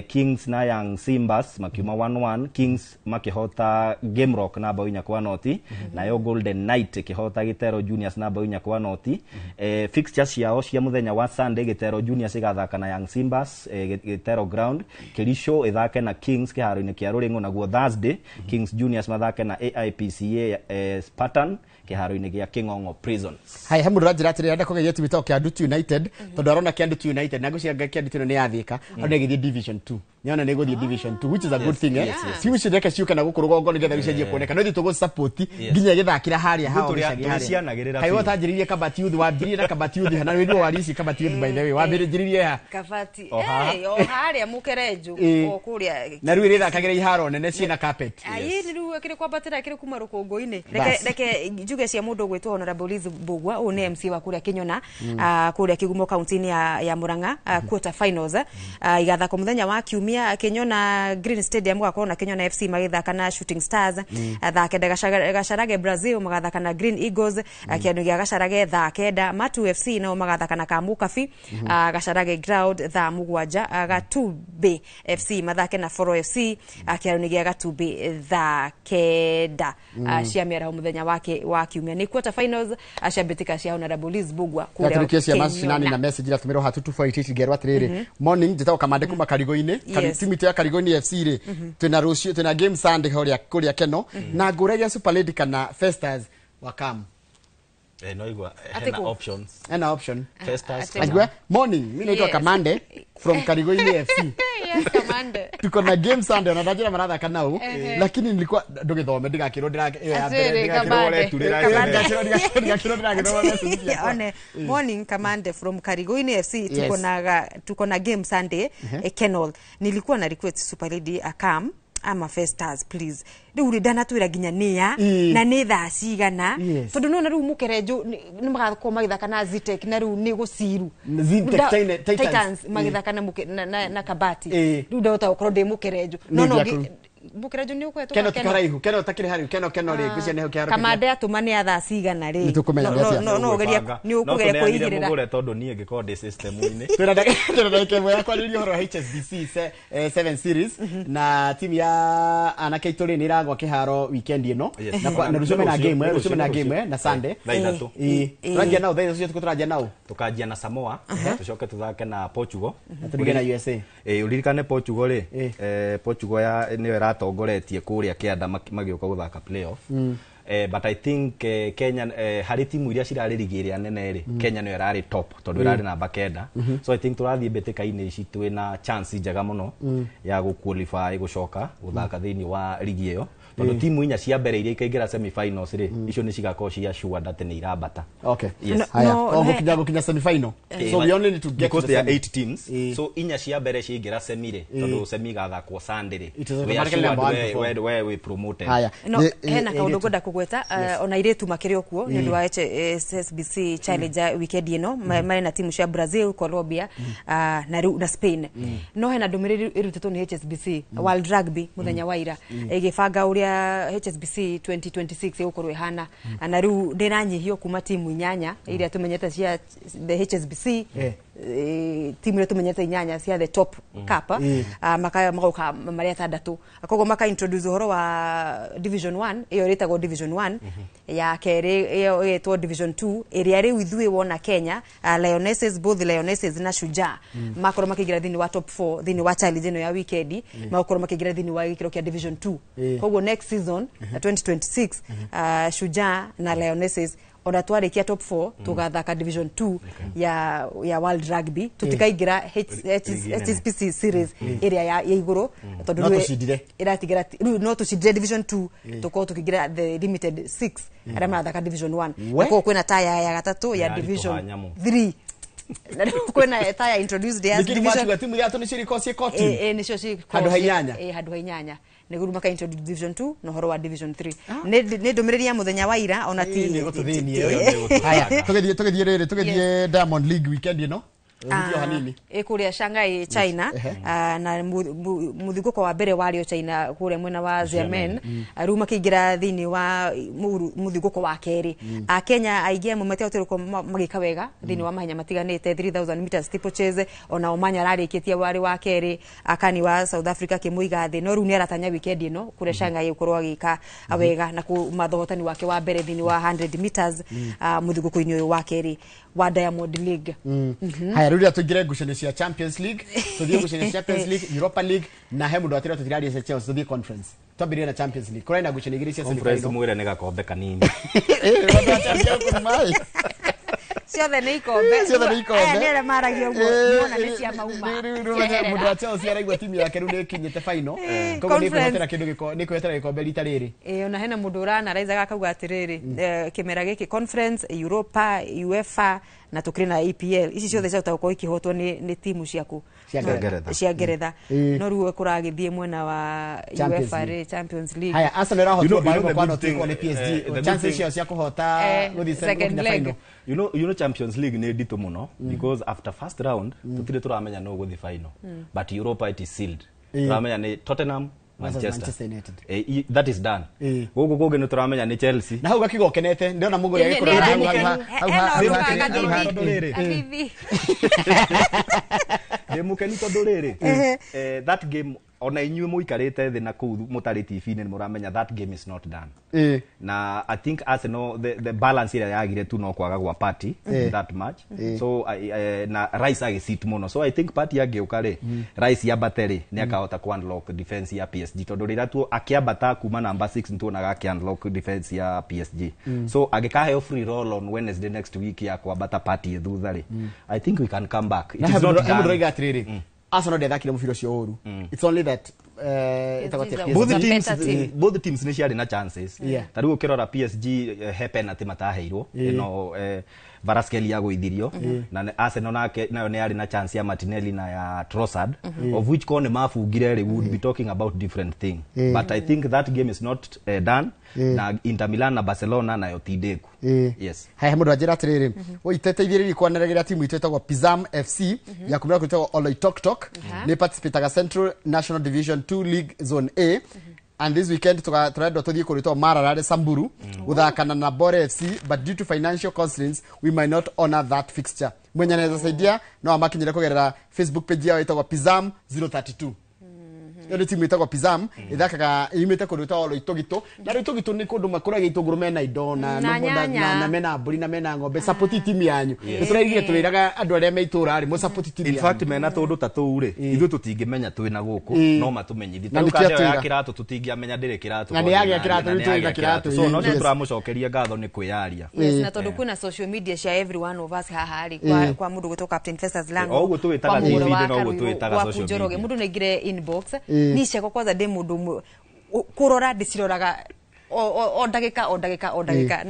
Kings na Young Simbas makiuma 1-1, Kings makĩhota Game Rock na bao 4-0, nayo Golden Knight ĩkĩhota Gĩtero Juniors na bao 4-0. Fixtures ciao cia mũthenya wa Sunday, Gĩtero Juniors ĩgathaka na Young Simbas Gĩtero ground, Kericho ĩthake na Kings kĩharo-inĩ kĩa Rũrĩng'o, naguo Thursday Kings Juniors mathake na AIPCA Spartan kĩharo-inĩ gĩa Kĩng'ong'o Prison. Hai, he mũndũ ũranjĩra atĩrĩrĩ, arenda kũgeria timu ĩtagwo Kiandutu United, tondũ arona Kiandutu United na ngwĩciria Kiandutu ĩno nĩ yathĩka, arona ĩgĩthiĩ Division 2, nĩona nĩ ĩgũthiĩ Division 2, which is a good thing. Timu icio reke ciũke na gũkũ rũgongo nĩgetha gĩcenjie kuoneka, no ithuĩ tũgũ support nginya ĩgĩthakĩra harĩa hao gĩcagi harĩa. Tũrĩcianagĩrĩra Kaĩ biũ. ũtanjĩrĩirie Kabati Youth, wambirie na Kabati Youth, na wĩguo wari ici Kabati Youth, by the way, wambĩrĩrie ha? Kabati. O haha. O harĩa Mũkerenjũ. O kũrĩa. Na rĩu ĩrĩthakagĩra iharo nene ciĩna carpet. Ai, rĩu kĩrĩ kwambatĩra kĩrĩ kuma rũkũngũ-inĩ. Bas. Reke njuge cia mũndũ ũgwĩtwo Honorable Liz Mbugua. Ũyũ nĩ MC wa kũrĩa Kĩnyona, kũrĩa Kĩgumo, kaunti-inĩ ya Murang'a. Quarter finals igathakwo mũthenya wa kiumia Kĩnyona Green Stadium, gũgakorwo na Kĩnyona FC magĩthaka na Shooting Stars. 9:00 Gacharage Brazil magathaka na Green Eagles kĩandu gĩa Gacharage thaa 9. Matu FC nao magathaka na Kamukabi Gacharage ground thaa 7. Gatumbi FC mathake na Foro FC kĩharoinĩ gĩa Gatumbi thaa 9 cia mĩaraho mũthenya wake wa kiumia. Nĩ quarter finals cia mbĩtĩka cia Honorable Liz Mbugua kũrĩa Gaturukia cia macinani na Kĩnyona. message iratũmĩrwo ha 2488, ngerwo atĩrĩrĩ, morning, njĩtagwo Kamande kuma Karigũ-inĩ. Timu itũ ya Karigũ-inĩ FC rĩ, twĩna rũciũ twĩna game Sunday kũrĩa kũrĩa Keno, na ngũragia Super Lady kana Festus wakam. No igua Atĩ hena kũ? options. Ena option. Festus. Atĩ- Ajua, morning, mimi naitwa Kamande from Karigũ-inĩ FC. Yes, Kamande. Tuko na game Sunday na ndajira marathaka nau, lakini nilikuwa ndugithome ndigakirwo ndira ĩyo ya mbere. Atĩrĩ, Ndigakĩrwo Kamande. Ndigakĩrwo ndĩragĩthoma message ciakwa. One, morning, Kamande from Karigoini FC. Tuko na tuko na game Sunday Kenol. Nilikuwa na request Super Lady akam ama Festus please. Riu ri ndanatwira nginya nĩa na nĩ thaa cigana, tondũ nona rĩu Mũkerenjũ nĩ magakorwo magĩthaka na Zitek, na rĩu nĩ gũciru. Zitec Titans. Titans magĩthaka na na Kabati. Rĩu ndahota gũkorwo ndĩ Mũkerenjũ Nĩ no thia no Mũkerenjũ nĩ ũkwetwo. Keno ti karaihu, Keno takĩrĩ hariu, Keno rĩ, ngwĩciria nĩho kĩharo. Kamande atũma nĩ a thaa cigana rĩ? Nĩ tũkũmenya nĩ atĩa. No ũgerie nĩ ũkũgeria kwĩigĩrĩra. Mũgũre tondũ niĩ ngĩkorwo ndĩ system-inĩ. Twĩna ndagĩka ĩmwe ya kwarĩrĩria ũhoro wa HSBC 7 series, na timu ya anake aitũ rĩ, nĩ ĩragwa kĩharo weekend ĩno. Na rũciũ mena game, rũciũ mena game na Sunday. Thaa 3. Ĩĩ. Tũranjia nao thaa 3 cia ũtukũ, tũranjia nao. Tukanjia na Samoa, tucoke tuthake na Portugal. Na tũringe na USA. Ũririkane Portugal rĩ, Portugal ya nĩyo ĩratongoretie kũrĩa kĩanda magĩũka gũthaka playoff. But I think Kenya harĩ timu iria cirarĩ rigi ĩrĩa nene rĩ, Kenya nĩyo ĩrarĩ top tondũ ĩrarĩ namba 9. So I think tũrathiĩ mbĩtĩka-inĩ ici twĩna chance njega mũno ya gũ-qualify gũcoka gũthaka thĩinĩ wa rigi ĩyo, tondũ timu inya cia mbere iria ikaingĩra semi-finals rĩ, icio nĩ cigakorwo cia assured atĩ nĩ irambata. Okay. Yes. Haya. No, Oh, no, gũkinya semi final, so we only need to get because to the there are semi. 8 teams, so inya cia mbere ciaingĩra semi rĩ, tondũ semi igathakwo Sunday rĩ, It is we are automatically assured number one to four. we promoted. Haya. No, hena kaundu ngwenda kugweta, ona airĩtu makĩrĩ o kuo nĩ ũndũ wa HSBC Challenge weekend ĩno. Marĩ na timu cia Brazil, Colombia, na rĩu na Spain. No hena ndũmĩrĩri ĩrutĩtwo nĩ HSBC World Rugby mũthenya wa ira, ĩgĩbanga ũrĩa HSBC 2026 ĩgũkorwo ĩhana, na rĩu ndĩranyihio kuma timu 8 iria tũmenyete cia the HSBC, timu iria tũmenyete 8 cia the top cup, magoka marĩ 6. Koguo maka introduce ũhoro wa division 1, ĩyo ĩtagwo division 1, ya kerĩ ĩyo ĩtwo division 2, ĩrĩa rĩu ithuĩ wona Kenya, Lionesses, both Lionesses na Shujaa makorwo makĩingĩra thĩinĩ wa top 4 thĩinĩ wa challenge ĩno ya weekend, magakorwo makĩingĩra thĩinĩ wa gĩkĩro kĩa division 2. Koguo next season, 2026, Shujaa na Lionesses, ona twarĩkia top 4, tũgathaka division 2 ya World Rugby. Tũtikaingĩra HSBC series ĩrĩa ya igũrũ, tondũ No rĩu tũcindire. ĩratigĩra rĩu no tũcindire division 2, tũkorwo tũkĩingĩra the limited 6 arĩa marathaka division 1. We? Na koguo kwĩna taya ya gatatũ ya Ĩraritũha division nyamũ. 3, na rĩu kwĩna taya introduced ya Nĩkĩ division mwakiuga timu ithatũ nĩcio irikorwo ciĩ core team? Nĩcio Handũ ha 8. Handũ ha 8, nĩguo maka introduce division 2 na ũhoro wa division 3. Nĩ ndũmĩrĩri ya mũthenya wa ira, ona ti Nĩ gũtũthĩnia ĩyo. Haya, tũgĩthiĩ rĩrĩ, tũgĩthiĩ Diamond League weekend ĩno. Ũhutio hanini. Kũrĩa Shanghai, China. Na mũthingũko wa mbere warĩo China kũrĩa mwena wa Xiamen. Rĩu makĩingĩra thĩinĩ wa mũthingũko wa kerĩ. Akenya aingĩ amwe matiahotire gũkorwo magĩka wega thĩinĩ wa mahenya matiganĩte, 3000 meters steeplechase, ona Omanya ararĩkĩtie warĩ wa kerĩ, Akani wa South Africa akĩmũiga thĩ. No rĩu nĩ aratanya weekend ĩno kũrĩa Shanghai gũkorwo agĩka wega na kũmatha ũhotani wake wa mbere thĩinĩ wa 100 meters, mũthingũko-inĩ ũyũ wa kerĩ wa Diamond League. Haya, rĩu rĩrĩa tũingĩre ngucanio cia Champions League, tũthiĩ ngucanio cia Champions League, Europa League, na he mũndũ atĩra tũtiraria cia Chelsea, tũthiĩ Conference. Twambĩrĩrie na Champions League, kũrarĩ na ngucanio igĩrĩ cia Conference semi-final. mwĩre nĩ gakombe kanini. Mũndũ wa Chelsea ekũruma, ĩ. Ciothe nĩ ikombe. Ciothe nĩ ikombe. Aya nĩ arĩa maragia ũguo mona nĩ cia mauma. Rĩu mũndũ wa Chelsea araigua timu yake rĩu nĩ ĩkinyĩte final, koguo nĩ Conference. kwĩhotera kĩndũ nĩ kwĩhotera gĩkombe rita rĩrĩ. Ona hena mũndũ ũranaraizaga akauga atĩrĩrĩ, kĩmera gĩkĩ Conference, Europa, UEFA na tũkĩrĩ na EPL, ici ciothe ciahota gũkorwo ikĩhotwo nĩ timu ciaku. Cia Ngeretha. Cia Ngeretha. No rĩu kũragĩthiĩ mwena wa Champions UEFA League. rĩ, Champions League. Haya, Arsenal You ĩrahotirwo know- bao you know ĩmwe the kwa good noti thing, kwa nĩ PSG. the good Chances thing- ciao cia kũhota gũthiĩ Second gũkinya leg. final. You know Champions League nĩ nditũ mũno because after first round tũtirĩ tũramenya no gũthiĩ final, but Europa it is sealed. Tũramenya nĩ Tottenham, Versus Manchester, Manchester United. That is done. Gũkũ kũngĩ nĩ tũramenya nĩ Chelsea. Na hau gakiuga ũkenete, ndĩrona mũgũri agĩkũrora hau hau hau hau Hena hau ũndũ hau wa hau gathithi. Tondũ rĩrĩ. Gathithi. Ndĩ mũkenu tondũ rĩrĩ, that game, ona inyuĩ mũikarĩte thĩ na kũu mũtarĩ TV-inĩ, nĩ mũramenya that game is not done. Na I think Arsenal, the balance ĩrĩa yagire tu no kwaga gwa Partey in that match. So na Rice agĩsit mũno, so I think Partey angĩũka rĩ, Rice yambate rĩ, nĩ akahota ku unlock defense ya PSG, tondũ rĩrĩa tu akĩambata kuma number 6 nĩtuonaga akĩ unlock defense ya PSG. So angĩkaheo free roll on Wednesday next week ya kwambata Partey thutha rĩ, I think we can come back. It Na is he not mũndũ he mũndũ done. ũroiga atĩrĩrĩ, Arsenal ndĩathakire mũbira ũcio ũru, it's only that ĩtagwo atĩa? is a PSG. Both It's a teams, better team. both teams nĩ ciarĩ na chances. Ta rĩu ũkĩrora PSG, he penalty mataheirwo ĩno, Kvaratskhelia agũithirio, na Arsenal nake nayo nĩ yarĩ na chance ya Martinelli na ya Trossard, of which korwo nĩ mabungire rĩ, we would be talking about different thing. But I think that game is not done. Na Inter Milan na Barcelona nayo ti ndĩku. Yes. Haya, mũndũ anjĩra atĩrĩrĩ, ũiteteithĩrĩrie kwanĩrĩra timu itũ ĩtagwo Pizam FC ya kumĩra kwĩtagwo Oloitoktok, nĩ participataga Central National Division 2 League Zone A, and this weekend tũrendwo tũthiĩ kũrĩtwo Mararare Samburu gũthakana na Bore FC, but due to financial constraints we might not honor that fixture. Mwenye anaweza saidia no amakinyĩre kũgerera Facebook page yao ĩtagwo Pizam 032. Ĩyo nĩ timu ĩtagwo Pizam, ĩthakaga yumĩte kũndũ gwĩtagwo Loitogito, na Loitogito nĩ kũndũ makũragia itũngũrũ, mena indo na Na nyanya. na mena mbũri na mena ng'ombe. Support timu yanyu. Nĩ tũraigire tũrĩraga andũ arĩa me itũũra rĩ, mũ support timu In yanyu. fact, mena tũndũ ta tũu rĩ, ithuĩ tũtingĩmenya twĩna gũkũ, no matũmenyithie. Na Ta rĩu nĩkĩo kanda ĩyo ya atwĩra. kĩratũ, tũtingĩamenya ndĩrĩ kĩratũ. Na nĩ yagĩa kĩratũ, Na rĩu nĩ twĩna yagĩa kĩratũ, kĩratũ. So no yes. tũramũcokeria ngatho nĩ kwĩyaria. Yes, na tondu kwina social media cia every one of us haha rĩ, kwa mundu gwitwo Captain Festus Lango, O ũguo tũwĩtaga kwa Mũgũro TV-inĩ, wa no ũguo Karuiru, tũwĩtaga gwaku social Njoroge. media. Mundu naingire inbox ni ciakwa kwanza ndi mundu ũmwe kurora ndiciroraga o ndagika, o ndagika, o ndagika.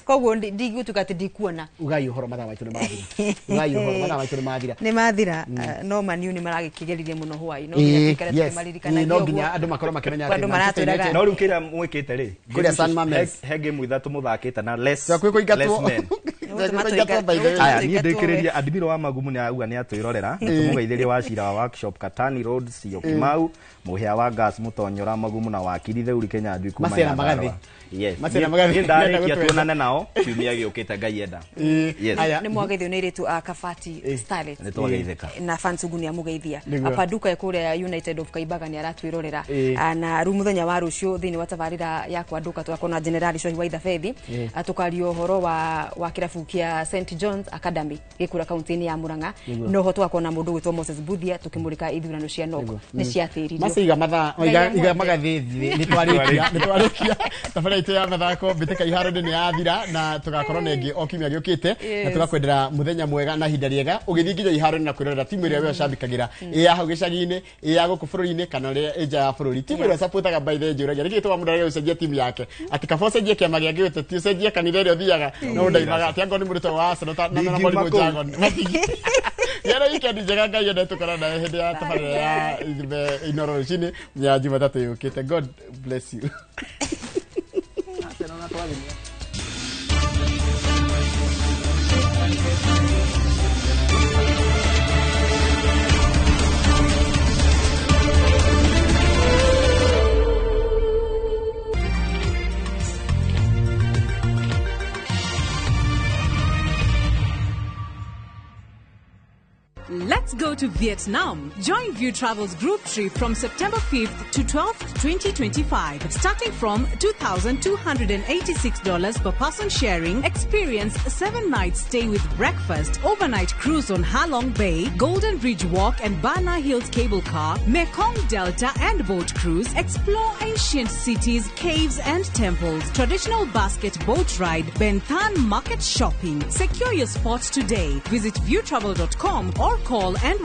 Koguo ndigũtuĩka atĩ ndikuona. Ugai ũhoro, mathaa maitũ nĩ mathira. Ugai ũhoro, mathaa maitũ nĩ mathira. Nĩ mathira. No maniu nĩ maragĩkĩgeririe mũno hwaĩ, no nginya tũikare tũkĩmaririkanagia No ũguo. nginya andũ makorwo makĩmenya Andũ atĩ Manchester maratwĩraga- United- No rĩu kĩrĩa mwĩkĩte rĩ, Kũrĩa San Mames. he game ithatũ mũthakĩte na less Twakwĩ kũingatwo. less men. Twakwĩ kũingatwo, by the way. Aya, niĩ Tũingatwo. ndĩkĩrĩria admiro wa magumu nĩ auga nĩ atwĩrorera, na tũmũgeithĩrie wa cira wa workshop Katani Road Syokimau, mũhĩa wa gas mũtonyora magumu na wakiri Theuri Kenya Njui kuma Macera Nyandarua. magathi. Yes. Macera magathi. Niĩ ndarĩkia, Nĩenda gũtwetha. tuonane nao kiumia gĩũkĩte, Ngai enda. Yes. Aya. Nĩ mwageithio nĩ airĩtu a Kabati Starlets. Nĩ twageithĩka. Na Fansugu nĩ amũgeithia. Nĩguo. Apanduka kũrĩa United of Kaibaga nĩ aratwĩrorera. Ah, na rĩu mũthenya wa rũciũ thĩinĩ wa tabarĩra ya kwanduka tũgakorwo na Generali Cohi wa Ithabethi. Ah, tũkaria ũhoro wa kĩrabu kĩa St John's Academy gĩkũra kaunti-inĩ ya Murang'a, noho tũgakorwo na mũndũ gwĩtwo Moses Buthia tũkĩmũrĩka ithurano cia NOC nĩ ciatĩririo. Maciga mathaa Ngai iga amwende. magathĩ nĩ twarĩkia, nĩ twarĩkia tabarĩra itũ ya mathako. Mbĩtĩka iharo-inĩ nĩ yathira, na tũgakorwo na ĩngĩ o kiumia gĩũkĩte, na tũgakwendera mũthenya mwega na ihinda rĩega ũgĩthiĩ nginya iharo-inĩ na kwĩrorera timu ĩrĩa we ũcambĩkagĩra, ĩ ya hau gĩcagi-inĩ, ĩ ya gũkũ bũrũri-inĩ, kana ĩrĩa ĩ nja ya bũrũri. Timu ĩrĩa ũcapotaga, by the way, njũragia nĩkĩ gĩtũmaga mũndũ arege gũcenjia timu yake, atĩ kaba ũcenjie kĩama gĩa gĩũteti, ũcenjie kanitha ĩrĩa ũthiaga, no ndaimaga atĩ angorwo nĩ mũrutwo wa Arsenal na Ndingiuma mũrimũ kũu. Jagon yero. Weekend njega, Ngai ende tũkorana nawe hĩndĩ ya tabarĩra ya Inooro rũcinĩ ya Jumatatũ yũkĩte. God bless you. Let's go to Vietnam. Join View Travel's group trip from September 5th to 12th, 2025. Starting from $2,286 per person sharing, experience 7 nights stay with breakfast, overnight cruise on Halong Bay, Golden Bridge Walk and Bana Hills Cable Car, Mekong Delta and boat cruise, explore ancient cities, caves and temples, traditional basket boat ride, Ben Thanh market shopping. Secure your spot today. Visit viewtravel.com or call and